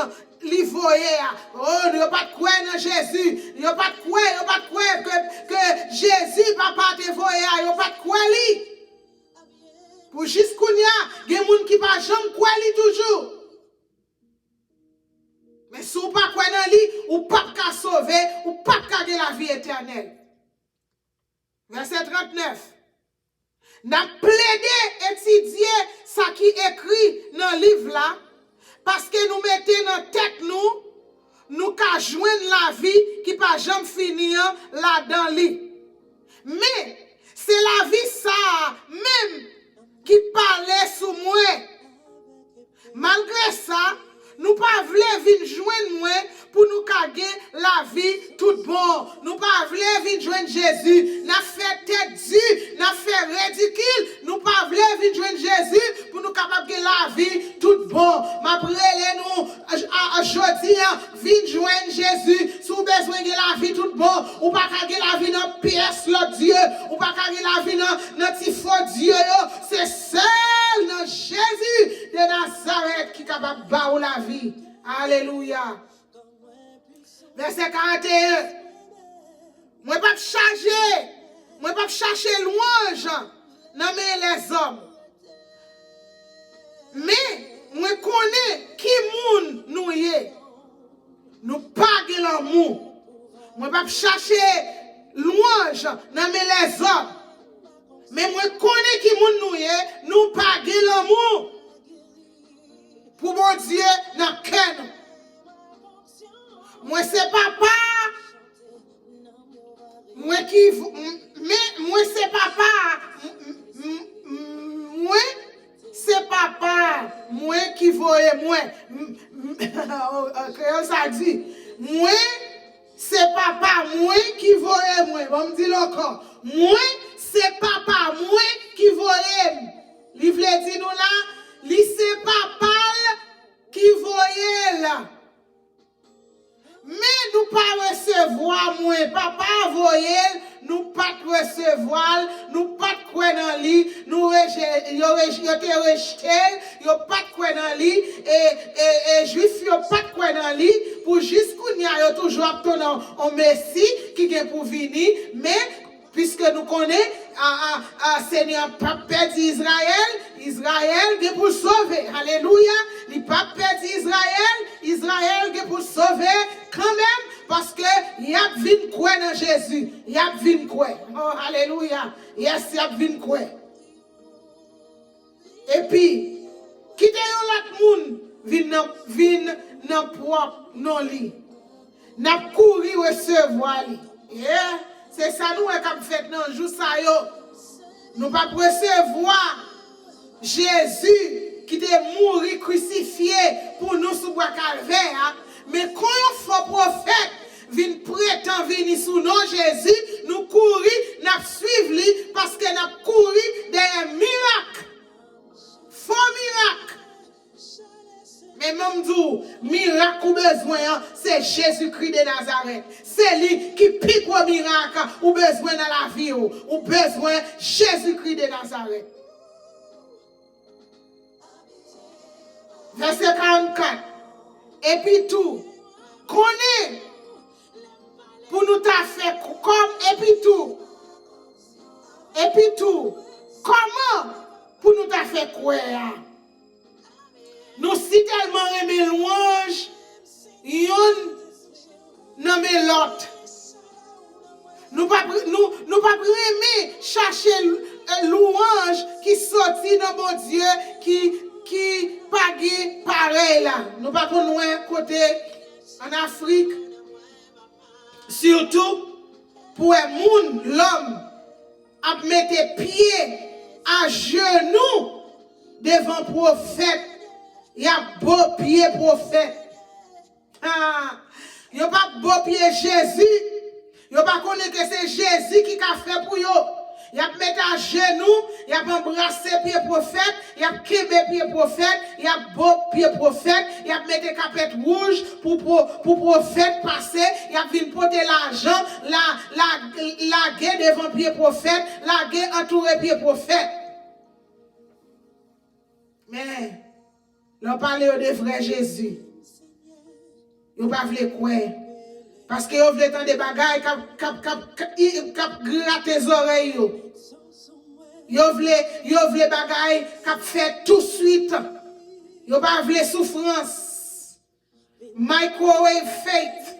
li voye a. O, yo pa t kwè nan Jezi. Yo pa t kwè, yo pa t kwè ke, ke Jezi Papa te voye a. Yo pa t kwè li. Pou jis kounye a, gen moun ki pa janm kwè li toujou. Men si w pa kwè nan li, ou p ap ka sove, ou p ap ka gen lavi etènèl. Vèsè trannèf. N ap plede etidye sa ki ekri nan liv la, paske nou mete nan tèt nou nou ka jwenn lavi ki pa janm fini an ladan li. Men, se lavi sa a menm ki pale sou mwen. Malgre sa, nou pa vle vin jwenn mwen pou nou ka gen lavi tout bon. Nou pa vle vin jwenn Jezi. N ap fè tèt di, n ap fè redikil. Nou pa vle vin jwenn Jezi pou nou kapab gen lavi tout bon. M ap rele nou a, a, jodi a, vin jwenn Jezi. Si w bezwen gen lavi tout bon, ou pa ka gen lavi nan pyès lòt dye. Ou pa ka gen lavi nan, nan ti fo dye yo. Se sèl nan Jezi de Nazarèt ki kapab ba ou lavi. Alelouya. Vèsè karannteyen. Mwen p ap chache, mwen p ap chache lwanj nan men lèzòm. Men, mwen konnen ki moun nou ye. Nou pa gen lanmou. Mwen p ap chache lwanj nan men lèzòm. Men mwen konnen ki moun nou ye, nou pa gen lanmou pou Bondye nan kè nou. Mwen se papa, mwen ki, vo- m- men mwen se papa, m- m- m- mwen se papa, mwen ki voye mwen. M- m- Kreyòl sa di, mwen se papa mwen ki voye mwen. Bon, m di l ankò. Mwen se papa mwen ki voye m. Li vle di nou la, li se papa l ki voye l. Men nou pa resevwa mwen. Papa voye l, nou pa t resevwa l, nou pa t kwè nan li, nou reje- yo, reje- yo te rejte l, yo pa t kwè nan li, e, e, e Jwif yo pa t kwè nan li, pou jis kounye a yo toujou ap tann on, on Mesi ki gen pou vini, men piske nou konnen, a, a, a, Senyè a p ap pèdi Izrayèl, Izrayèl gen pou l sove. Alelouya! Li p ap pèdi Izrayèl, Izrayèl gen pou l sove kanmenm, paske y ap vin kwè nan Jezi. Y ap vin kwè. Oh, alelouya! Yes, y ap vin kwè. Epi, kite yon lòt moun vin nan, vin nan pwòp non li. N ap kouri resevwa li. Yeah. Se sa nou wè k ap fèt nan jou sa yo. Nou p ap resevwa Jezi ki te mouri krisifye pou nou sou bwa Kalvè a, men kon yon fo pwofèt vin pretan vini sou non Jezi, nou kouri, n ap swiv li, paske n ap kouri dèyè mirak. Fo mirak. Men, men m di w, mirak ou bezwen an, se Jezikri de Nazarèt. Se li ki pi gwo mirak ou bezwen nan lavi w. Ou bezwen Jezikri de Nazarèt. Vèsè karannkat. Epi tou, konnen pou nou ta fè k- kòm, epi tou, epi tou, kòman pou nou ta fè kwè a? Nou si tèlman renmen lwanj yonn nan men lòt. Nou p ap, nou, nou p ap renmen chache l- lwanj ki soti nan Bondye ki, ki pa gen parèy la. Nou pa konn wè kote ann Afrik, sitou pou wè moun, lòm, ap mete pye ajenou devan pwofèt, y ap bo pye pwofèt. Ah, yo p ap bo pye Jezi. Yo pa konnen ke se Jezi ki ka fè pou yo. Y ap mete ajenou, y ap anbrase pye pwofèt, y ap kenbe pye pwofèt, y ap bo pye pwofèt, y ap mete kapèt wouj pou, pou, pou pwofèt pase, y ap vin pote lajan, la, la, lage devan pye pwofèt, lage antoure pye pwofèt. Men, lè w pale yo de vrè Jezi, yo pa vle kwè. Paske yo vle tande bagay k ap, k ap, k ap, k ap, i- k ap grate zòrèy yo. Yo vle, yo vle bagay k ap fèt touswit. Yo pa vle soufrans. Microwave faith.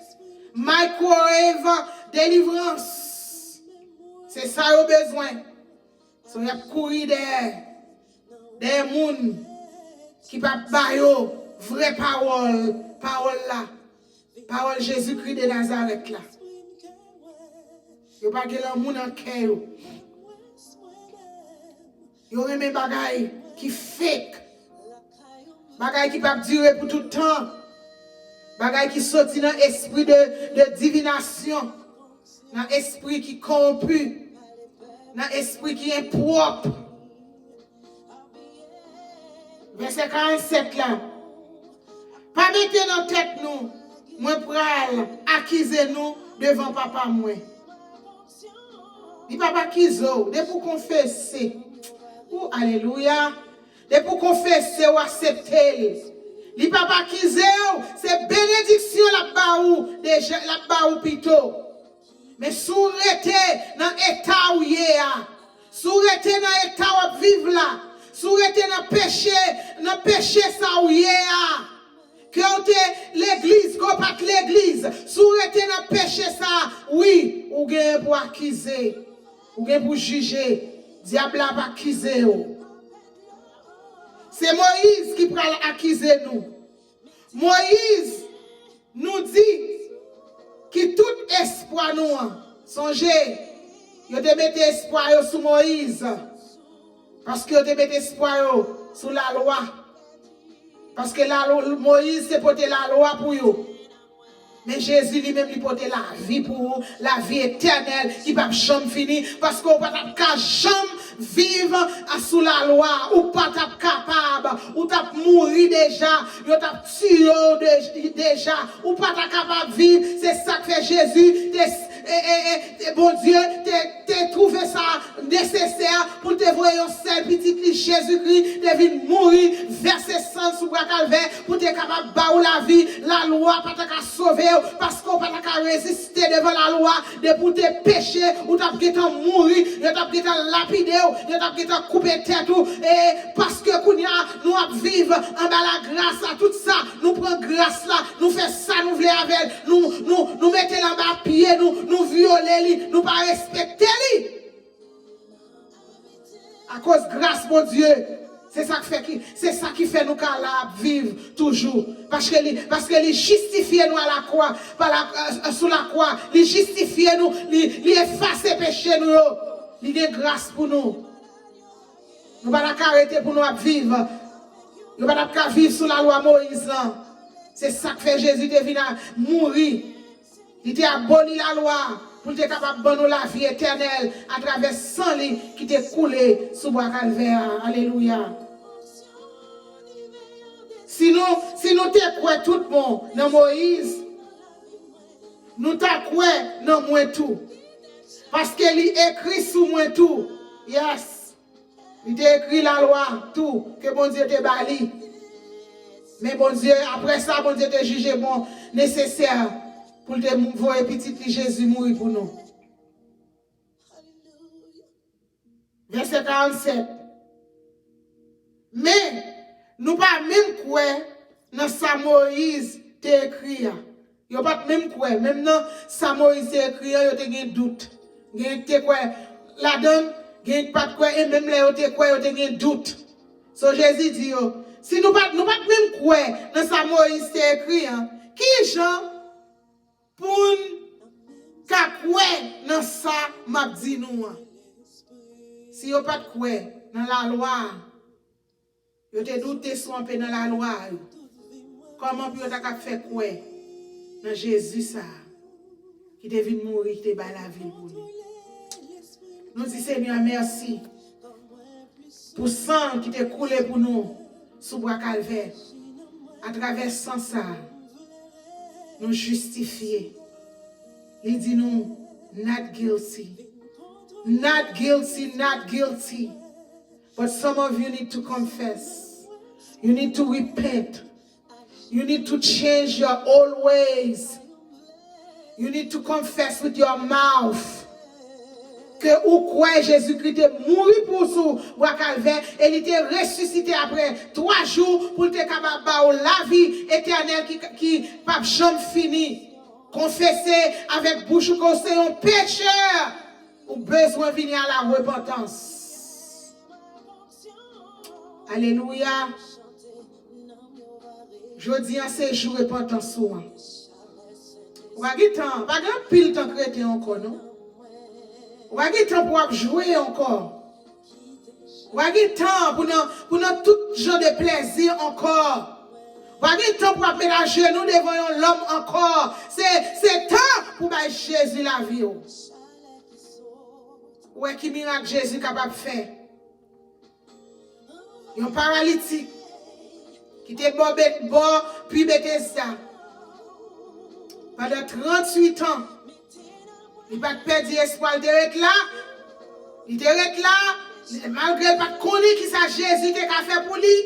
Microwave deliverance. Se sa yo bezwen. So, y ap kouri dèyè, dèyè moun ki p ap ba yo vrè pawòl, pawòl la. Pawòl Jezikri de Nazarèt la. Yo pa gen lanmou nan kè yo. Yo renmen bagay ki fake. Bagay ki p ap dire pou tout tan. Bagay ki soti nan espri de, de divinasyon. Nan espri ki kowonpi. Nan espri ki enpwòp. Vèsè karannsèt la. Pa mete nan tèt nou, mwen pral akize nou devan Papa mwen. Li p ap akize w, depi w konfese. Ou, alelouya. Depi w konfese, w aksepte l. Li p ap akize w, se benediksyon l ap ba ou, deja, l ap ba ou pito. Men si w rete nan eta w ye a, si w rete nan eta w ap viv la, si w rete nan peche, nan peche sa w ye a, ke w te legliz, ke w pa t legliz, si w rete nan peche sa, wi, ou genyen pou akize, ou gen pou jije, dyab la ap akize w. Se Moyiz ki pral akize nou. Moyiz nou di ki tout espwa nou an, sonje, yo te mete espwa yo sou Moyiz, paske yo te mete espwa yo sou lalwa, paske lalwa, Moyiz te pote lalwa pou yo. Men Jezi li menm li pote lavi pou ou, lavi etènèl ki p ap janm fini, paske ou pa t ap ka janm viv sou lalwa, ou pa t ap kapab, ou t ap mouri deja, yo t ap tiye w de- deja, ou pa t ap kapab viv. Se sa k fè Jezi te, e, e, e, e Bondye te, te twouve sa nesesè pou l te voye yon sèl pitit li, Jezikri, te vin mouri, vèse san l sou bwa Kalvè pou te kapab ba ou lavi. Lalwa pa ta ka sove w, paske w pa ta ka reziste devan lalwa. Depi w te peche, ou t ap gentan mouri, yo t ap gentan lapide w, yo t ap gentan koupe tèt ou. E paske kounye a, nou ap viv anba lagras la, tout sa, nou pran gras la, nou fè sa nou vle avè l, nou, nou, nou mete l anba pye nou, nou vyole li, nou pa respekte li. Akoz gras Bondye, se sa k fè ki, se sa ki fè nou ka la ap viv toujou. Paske li, paske li jistifye nou a lakwa, pa la, euh, sou lakwa, li jistifye nou, li, li efase peche nou yo. Li gen gras pou nou. Nou pa ta ka rete pou nou ap viv. Nou pa t ap ka viv sou lalwa Moyiz lan. Se sa k fè Jezi te vin a mouri. Li te aboli lalwa pou l te kapab ban nou lavi etènèl atravè san li ki te koule sou bwa Kalvè a. Alelouya. Si nou, si nou te kwè tout bon nan Moyiz, nou ta kwè nan mwen tou. Paske li ekri sou mwen tou. Yes. Li te ekri lalwa tou ke Bondye te ba li. Men Bondye, apre sa, Bondye te jije bon, nesesè pou l te mou- voye pitit li Jezi mouri pou nou. Vèsè karannsèt. Men, nou pa menm kwè nan sa Moyiz te ekri a. Yo pa t menm kwè. Menm nan sa Moyiz te ekri an, yo te gen dout. Gen ki te kwè ladan l, gen ki pa t kwè, e menm lè yo te kwè, yo te gen dout. So, Jezi di yo, si nou pa, nou pa t menm kwè nan sa Moyiz te ekri an, ki jan pou n ka kwè nan sa m ap di nou an? Si yo pa t kwè nan lalwa a, yo te doute sou anpe nan lalwa a yo. Kòman pou yo ta ka fè kwè nan Jezi sa a ki te vin mouri, ki te bay lavi l pou nou? Nou di Senyè mèsi pou san ki te koule pou nou sou bwa Kalvè. Atravè san sa a, nou jistifye. Li di nou, not guilty. Not guilty, not guilty. But some of you need to confess. You need to repent. You need to change your old ways. You need to confess with your mouth ke ou kwè Jezikri te mouri pou ou sou bwa Kalvè e li te resisite apre twa jou pou l te kapab ba ou lavi etènèl ki, ki p ap janm fini. Konfese avèk bouch ou ke w se yon pechè. Ou bezwen vini a la repantans. Alelouya. Jodi a se jou repantans ou an. Ou pa gen tan, pa gen anpil tan k rete ankò, non. Ou pa gen tan pou w ap jwe ankò. Ou pa gen tan pou nan, pou nan tout jan de plèzi ankò. Ou pa gen tan pou w ap met ajenou devan yon lòm ankò. Se, se tan pou bay Jezi lavi w. Ou wè ki mirak Jezi kapab fè. Yon paralitik ki te bò Bet-, bò pwi Betesda pandan tranntuit an. Li pa t pèdi espwa, li te ret la. Li te ret la, malgre l pa t konnen ki sa Jezi te ka fè pou li.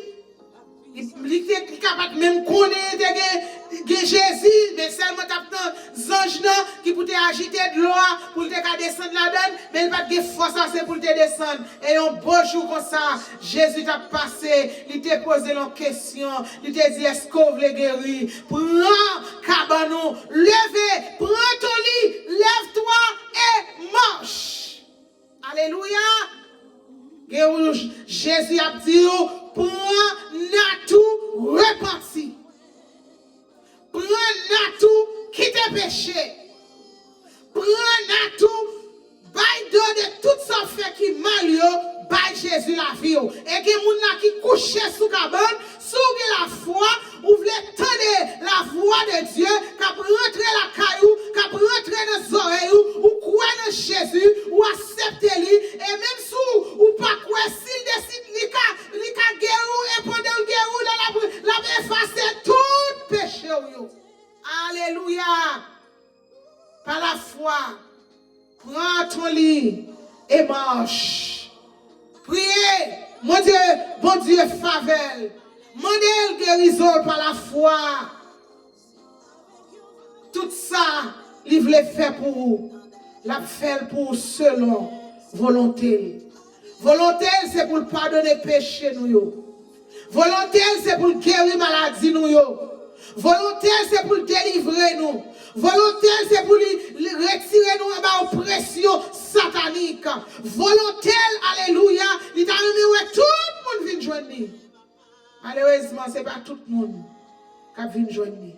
Li, li te, li ka pa t menm konnen te gen, gen Jezi, men sèlman t ap tann zanj nan ki pou te ajite dlo a pou l te ka desann ladan l, men li pa t gen fòs ase pou l te desann. E yon bo jou konsa, Jezi t ap pase, li te poze l yon kesyon, li te di, "Èske w vle geri? Pran kabann ou, leve, pran ton li, lève-toi et marche." Alelouya! Gen yon Jezi ap di w, "Pran nat ou, repanti. Pran nat ou, kite peche. Pran nat ou, bay do de tout sa w fè ki mal yo, bay Jezi lavi w." E gen moun la ki kouche sou kabann, si w gen lafwa, ou vle tande lavwa de Dye k ap rantre lakay ou, k ap rantre nan zòrèy ou, ou kwè nan Jezi, ou aksepte li, e menm si w, ou pa kwè, si l deside, li ka, li ka geri w, e pandan l geri w la, l ap, l ap efase tout peche w yo. Alelouya! Pa lafwa, pran ton li e mach. Priye, mande Bondye favè l. Mande l gerizon l pa lafwa. Tout sa li vle fè pou ou, l ap fè l pou ou selon volonte l. Volonte l se pou l padone peche nou yo. Volonte l se pou l geri maladi nou yo. Volonte l se pou l delivre nou. Volonte l se pou li, li retire nou anba opresyon satanik. Volonte l, alelouya, li ta renmen wè tout moun vin jwenn li. Malerezman, se pa tout moun k ap vin jwenn li.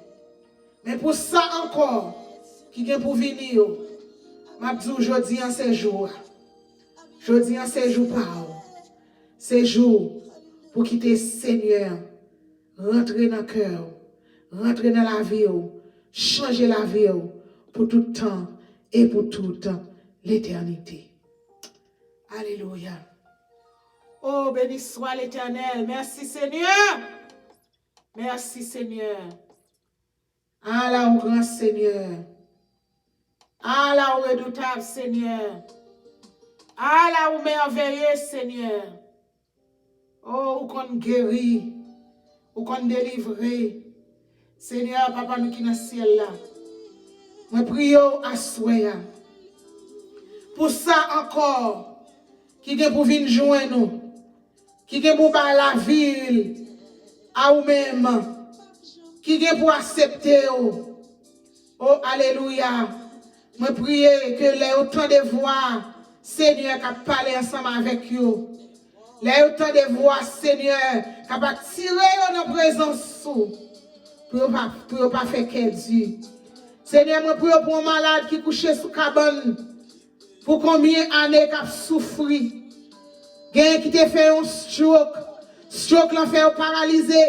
Men pou sa ankò ki gen pou vini yo, m ap di w jodi an se jou a. Jodi an se jou pa w. Se jou pou kite Senyè rantre nan kè w, rantre nan lavi w, chanje lavi w pou tout tan e pou tout letènite. Alelouya. Oh, beni swa Letènèl. Mèsi, Senyè. Mèsi, Senyè. Ala ou gran, Senyè. Ala ou redoutab, Senyè. Ala ou mèveye, Senyè. Oh, ou konn geri. Ou konn delivre. Senyè, Papa nou ki nan syèl la, mwen priye w aswè a pou sa ankò ki gen pou vin jwenn ou, ki gen pou bay lavi l a ou menm, ki gen pou aksepte w. O, alelouya! Mwen priye ke lè yo tande vwa Senyè k ap pale ansanm avèk yo, lè yo tande vwa Senyè k ap atire yo nan prezans ou, pou yo pa, pou yo pa fè kè di. Senyè, mwen priye pou yon malad ki kouche sou kabann pou konbyen ane k ap soufri. Genyen ki te fè yon stroke. Stroke lan fè yo paralize.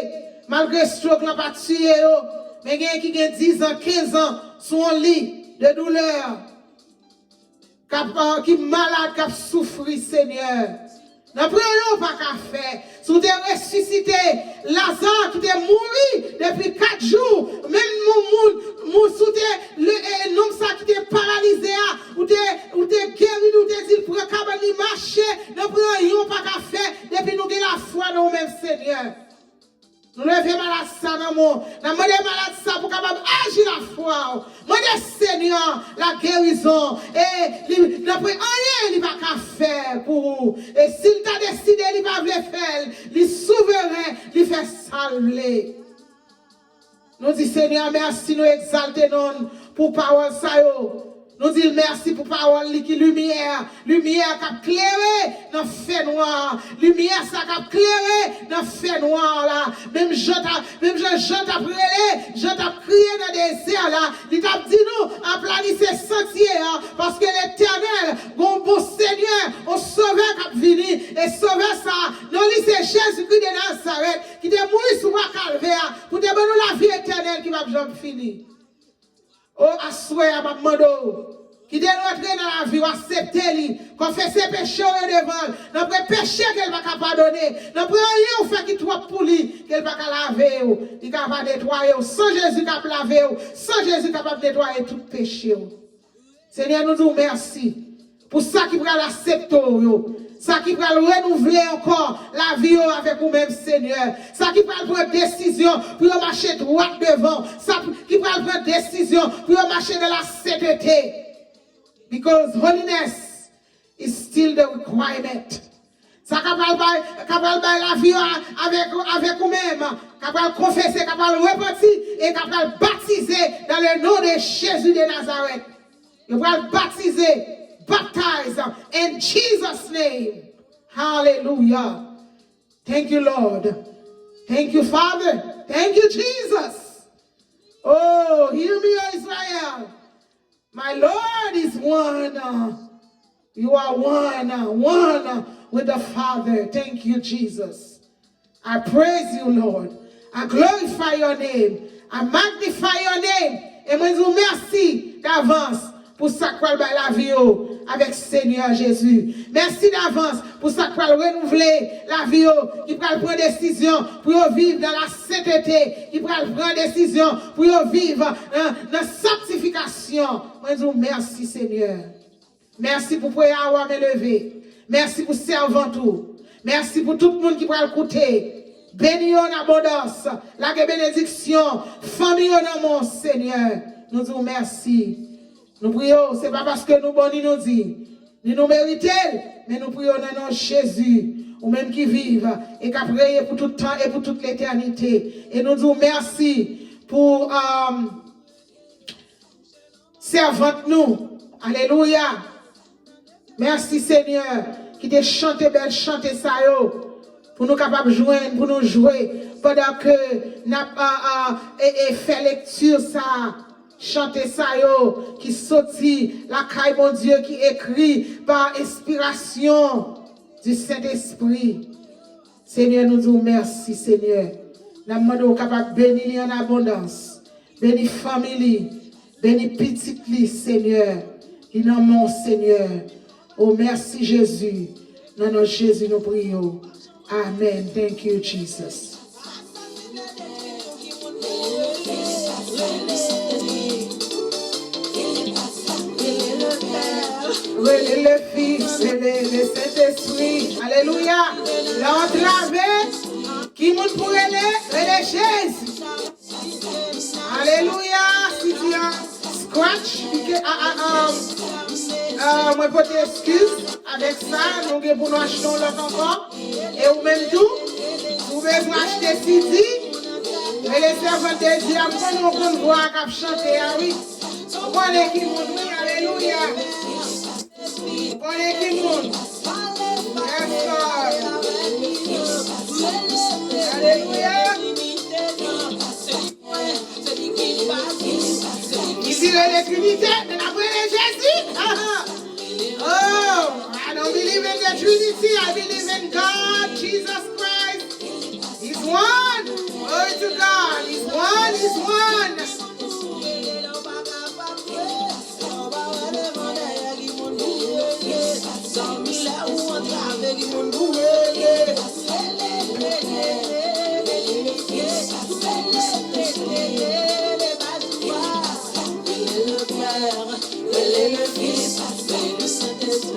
Malgre stroke lan pa tiye yo, men genyen ki gen diz an, kenz an sou yon li de doulè, k ap, ki malad, k ap soufri, Senyè. Nan pran yon pa ka fè. Si w te resisite Laza ki te mouri depi kat jou, menm moun, moun, moun, si w te, le, e, nonm sa ki te paralize a, ou te, ou te geri li, ou te di l pran kabann li, mache, nan pran yon pa ka fè, depi nou gen lafwa nan ou menm, Senyè. Nou leve malad sa nan men w. N ap mande malad sa pou kapab aji lafwa w. Mande Senyè lagerizon. E li, nanpwen anyen li pa ka fè pou ou. E si l ta deside li pa vle fè l, li souveren, li fè sa l vle. Nou di Senyè mèsi, nou egzalte non l pou pawòl sa yo. Nou di l mèsi pou pawòl li ki limyè. Limyè k ap klere nan fènwa. Limyè sa k ap klere nan fènwa la. Menm jan ta, menm jan Jan t ap rele, Jan t ap kriye nan dezè la, li t ap di nou, aplani se santye a, paske Letènèl, gon bon Senyè, on Sovè k ap vini. E Sovè sa a, non li se Jezikri de Nazarèt, ki te mouri sou bwa Kalvè a, pou te ban nou lavi etènèl ki p ap janm fini. O, aswè a, m ap mande w, kite l rantre nan lavi w, aksepte li, konfese peche w yo devan l. Nanpwen peche ke l pa ka padone, nanpwen anyen ou fè ki twòp pou li, ke l pa ka lave w. Li ka pa netwaye w. San Jezi k ap lave w, san Jezi kapab netwaye tout peche w. Senyè, nou di w mèsi pou sa ki pral aksepte w yo, sa ki pral renouvle ankò lavi yo avèk ou menm, Senyè, sa ki pral pran desizyon pou yo mache dwat devan, sa ki pral pran desizyon pou yo mache nan la sentete. Because holiness is still the requirement. Sa k ap pral bay, k ap pral bay lavi yo a, avèk, avèk ou menm, k ap pral konfese, k ap pral repanti, e k ap pral batize dans le nom de Jésus de Nazareth. Yo pral batize, baptize in Jesus' name. Hallelujah. Thank you, Lord. Thank you, Father. Thank you, Jesus. Oh, hear me, O Israel. My Lord is one. You are one, one with the Father. Thank you, Jesus. I praise you, Lord. I glorify your name. I magnify your name. E mwen di w mèsi davans pou sa k pral bay lavi yo avèk Senyè Jezi. Mèsi davans pou sa k pral renouvle lavi yo, ki pral pran desizyon pou yo viv nan la sentete, ki pral pran desizyon pou yo viv nan, nan sanktifikasyon. Mwen di w mèsi, Senyè. Mèsi pou priyè a w ap eleve. Mèsi pou sèvant ou. Mèsi pou tout moun ki pral koute. Beni yo an abondans. Lage benediksyon. Fanmi yo nan men w, Senyè. Nou di w mèsi. Nou priye w, se pa paske nou bon ni nou di, ni nou merite l, men nou priye w nan non Jezi, ou menm ki viv e k ap reye pou tout tan e pou tout letènite. E nou di w mèsi pou, um, sèvant nou. Alelouya. Mèsi, Senyè, ki te chante bèl chante sa yo, pou nou kapab jwenn, pou nou jwe, pandan ke n ap, a, a, e, e fè lekti sa a, chante sa yo ki soti lakay Bondye, ki ekri pa enspirasyon di Sentespri. Senyè, nou di w mèsi, Senyè. N ap mande w kapab beni li an abondans. Beni fanmi li. Beni pitit li, Senyè. Li nan men w, Senyè. O, mèsi, Jezi. Nan non Jezi, nou priye w. Amen. Thank you, Jesus. Rele le Fils, rele le Saint-Esprit. Alelouya. Lè w antrave, ki moun pou rele? Rele Jezi. Alelouya. Si di an scratch, pike, a, a, a, a, mwen pote eskiz avèk sa, nou gen pou nou achte yon lòt ankò. E ou menm tou, si w bezwen achte C D, rele sèvant de Dye a, m konnen w konn vwa a k ap chante a, wi. Ou konnen ki moun, wi, alelouya. Ou konnen ki moun. Yes, Lord. Alelouya. Li di rele Trinite, men n ap rele Jezi. Oh, I don't believe in the Trinity. I believe in God, Jesus Christ. He's one. Glory to God. He's one, he's one.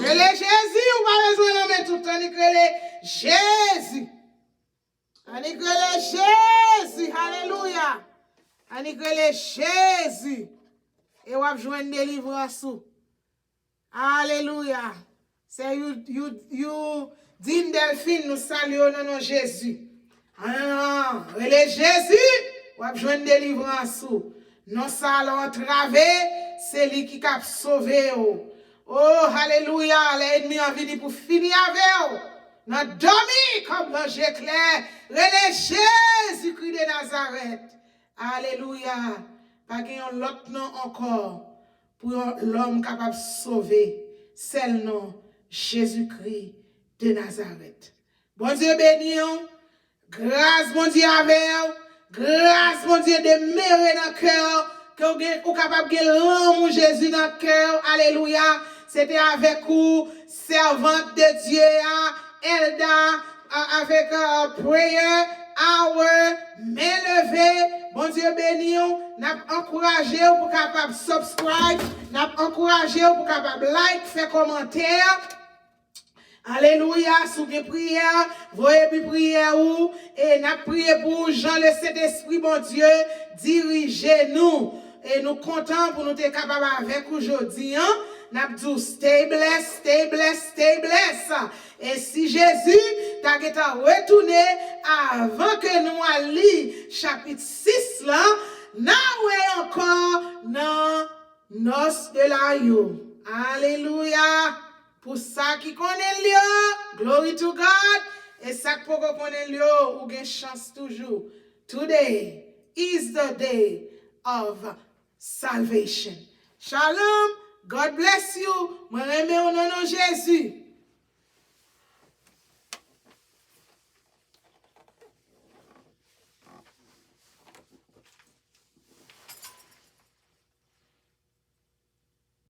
Rele Jezi, ou pa bezwen nonmen tout, annik rele Jezi. Annik rele Jezi, alelouya. Annik rele Jezi. E w ap jwenn delivrans ou. Alelouya. Sè Yu-, Yu-, Yudine Delphine, nou salye w nan non Jezi. Ah, rele Jezi, w ap jwenn delivrans ou. Non sa a lè w antrave, Se li ki kab sove w. Oh, alelouya, lè ènmi an vini pou fini avè w, nan dòmi kòm lanje klè, rele Jezikri de Nazarèt. Alelouya, pa gen yon lòt non ankò pou yon lòm kapab sove, sèl non Jezikri de Nazarèt. Bondye beni w. Gras Bondye avè w. Gras Bondye demere nan kè w. Ke w gen, ou kapab gen lanmou Jezi nan kè w. Alelouya. Se te avèk ou, sèvant de Dye a, Elda, a- avèk uh, prayer hour, men leve. Bondye beni w. N ap ankouraje w pou kapab subscribe. N ap ankouraje w pou kapab like, fè kòmantè. Alelouya, si w gen priyè, voye bi priyè ou, e n ap priye pou ou jan le Sentespri Bondye dirije nou. E nou kontan pou nou te kapab avèk ou jodi an. N ap di w stay blessed, stay blessed, stay blessed. E si Jezi ta gentan retounen avan ke nou al li chapit sis lan, n a wè ankò nan nòs de la yo. Alelouya! Pou sa ki konnen l yo, glory to God. E sa k poko konnen l yo, ou gen chans toujou. Today is the day of salvation. Shalom, God bless you. Mwen renmen w nan non Jezi.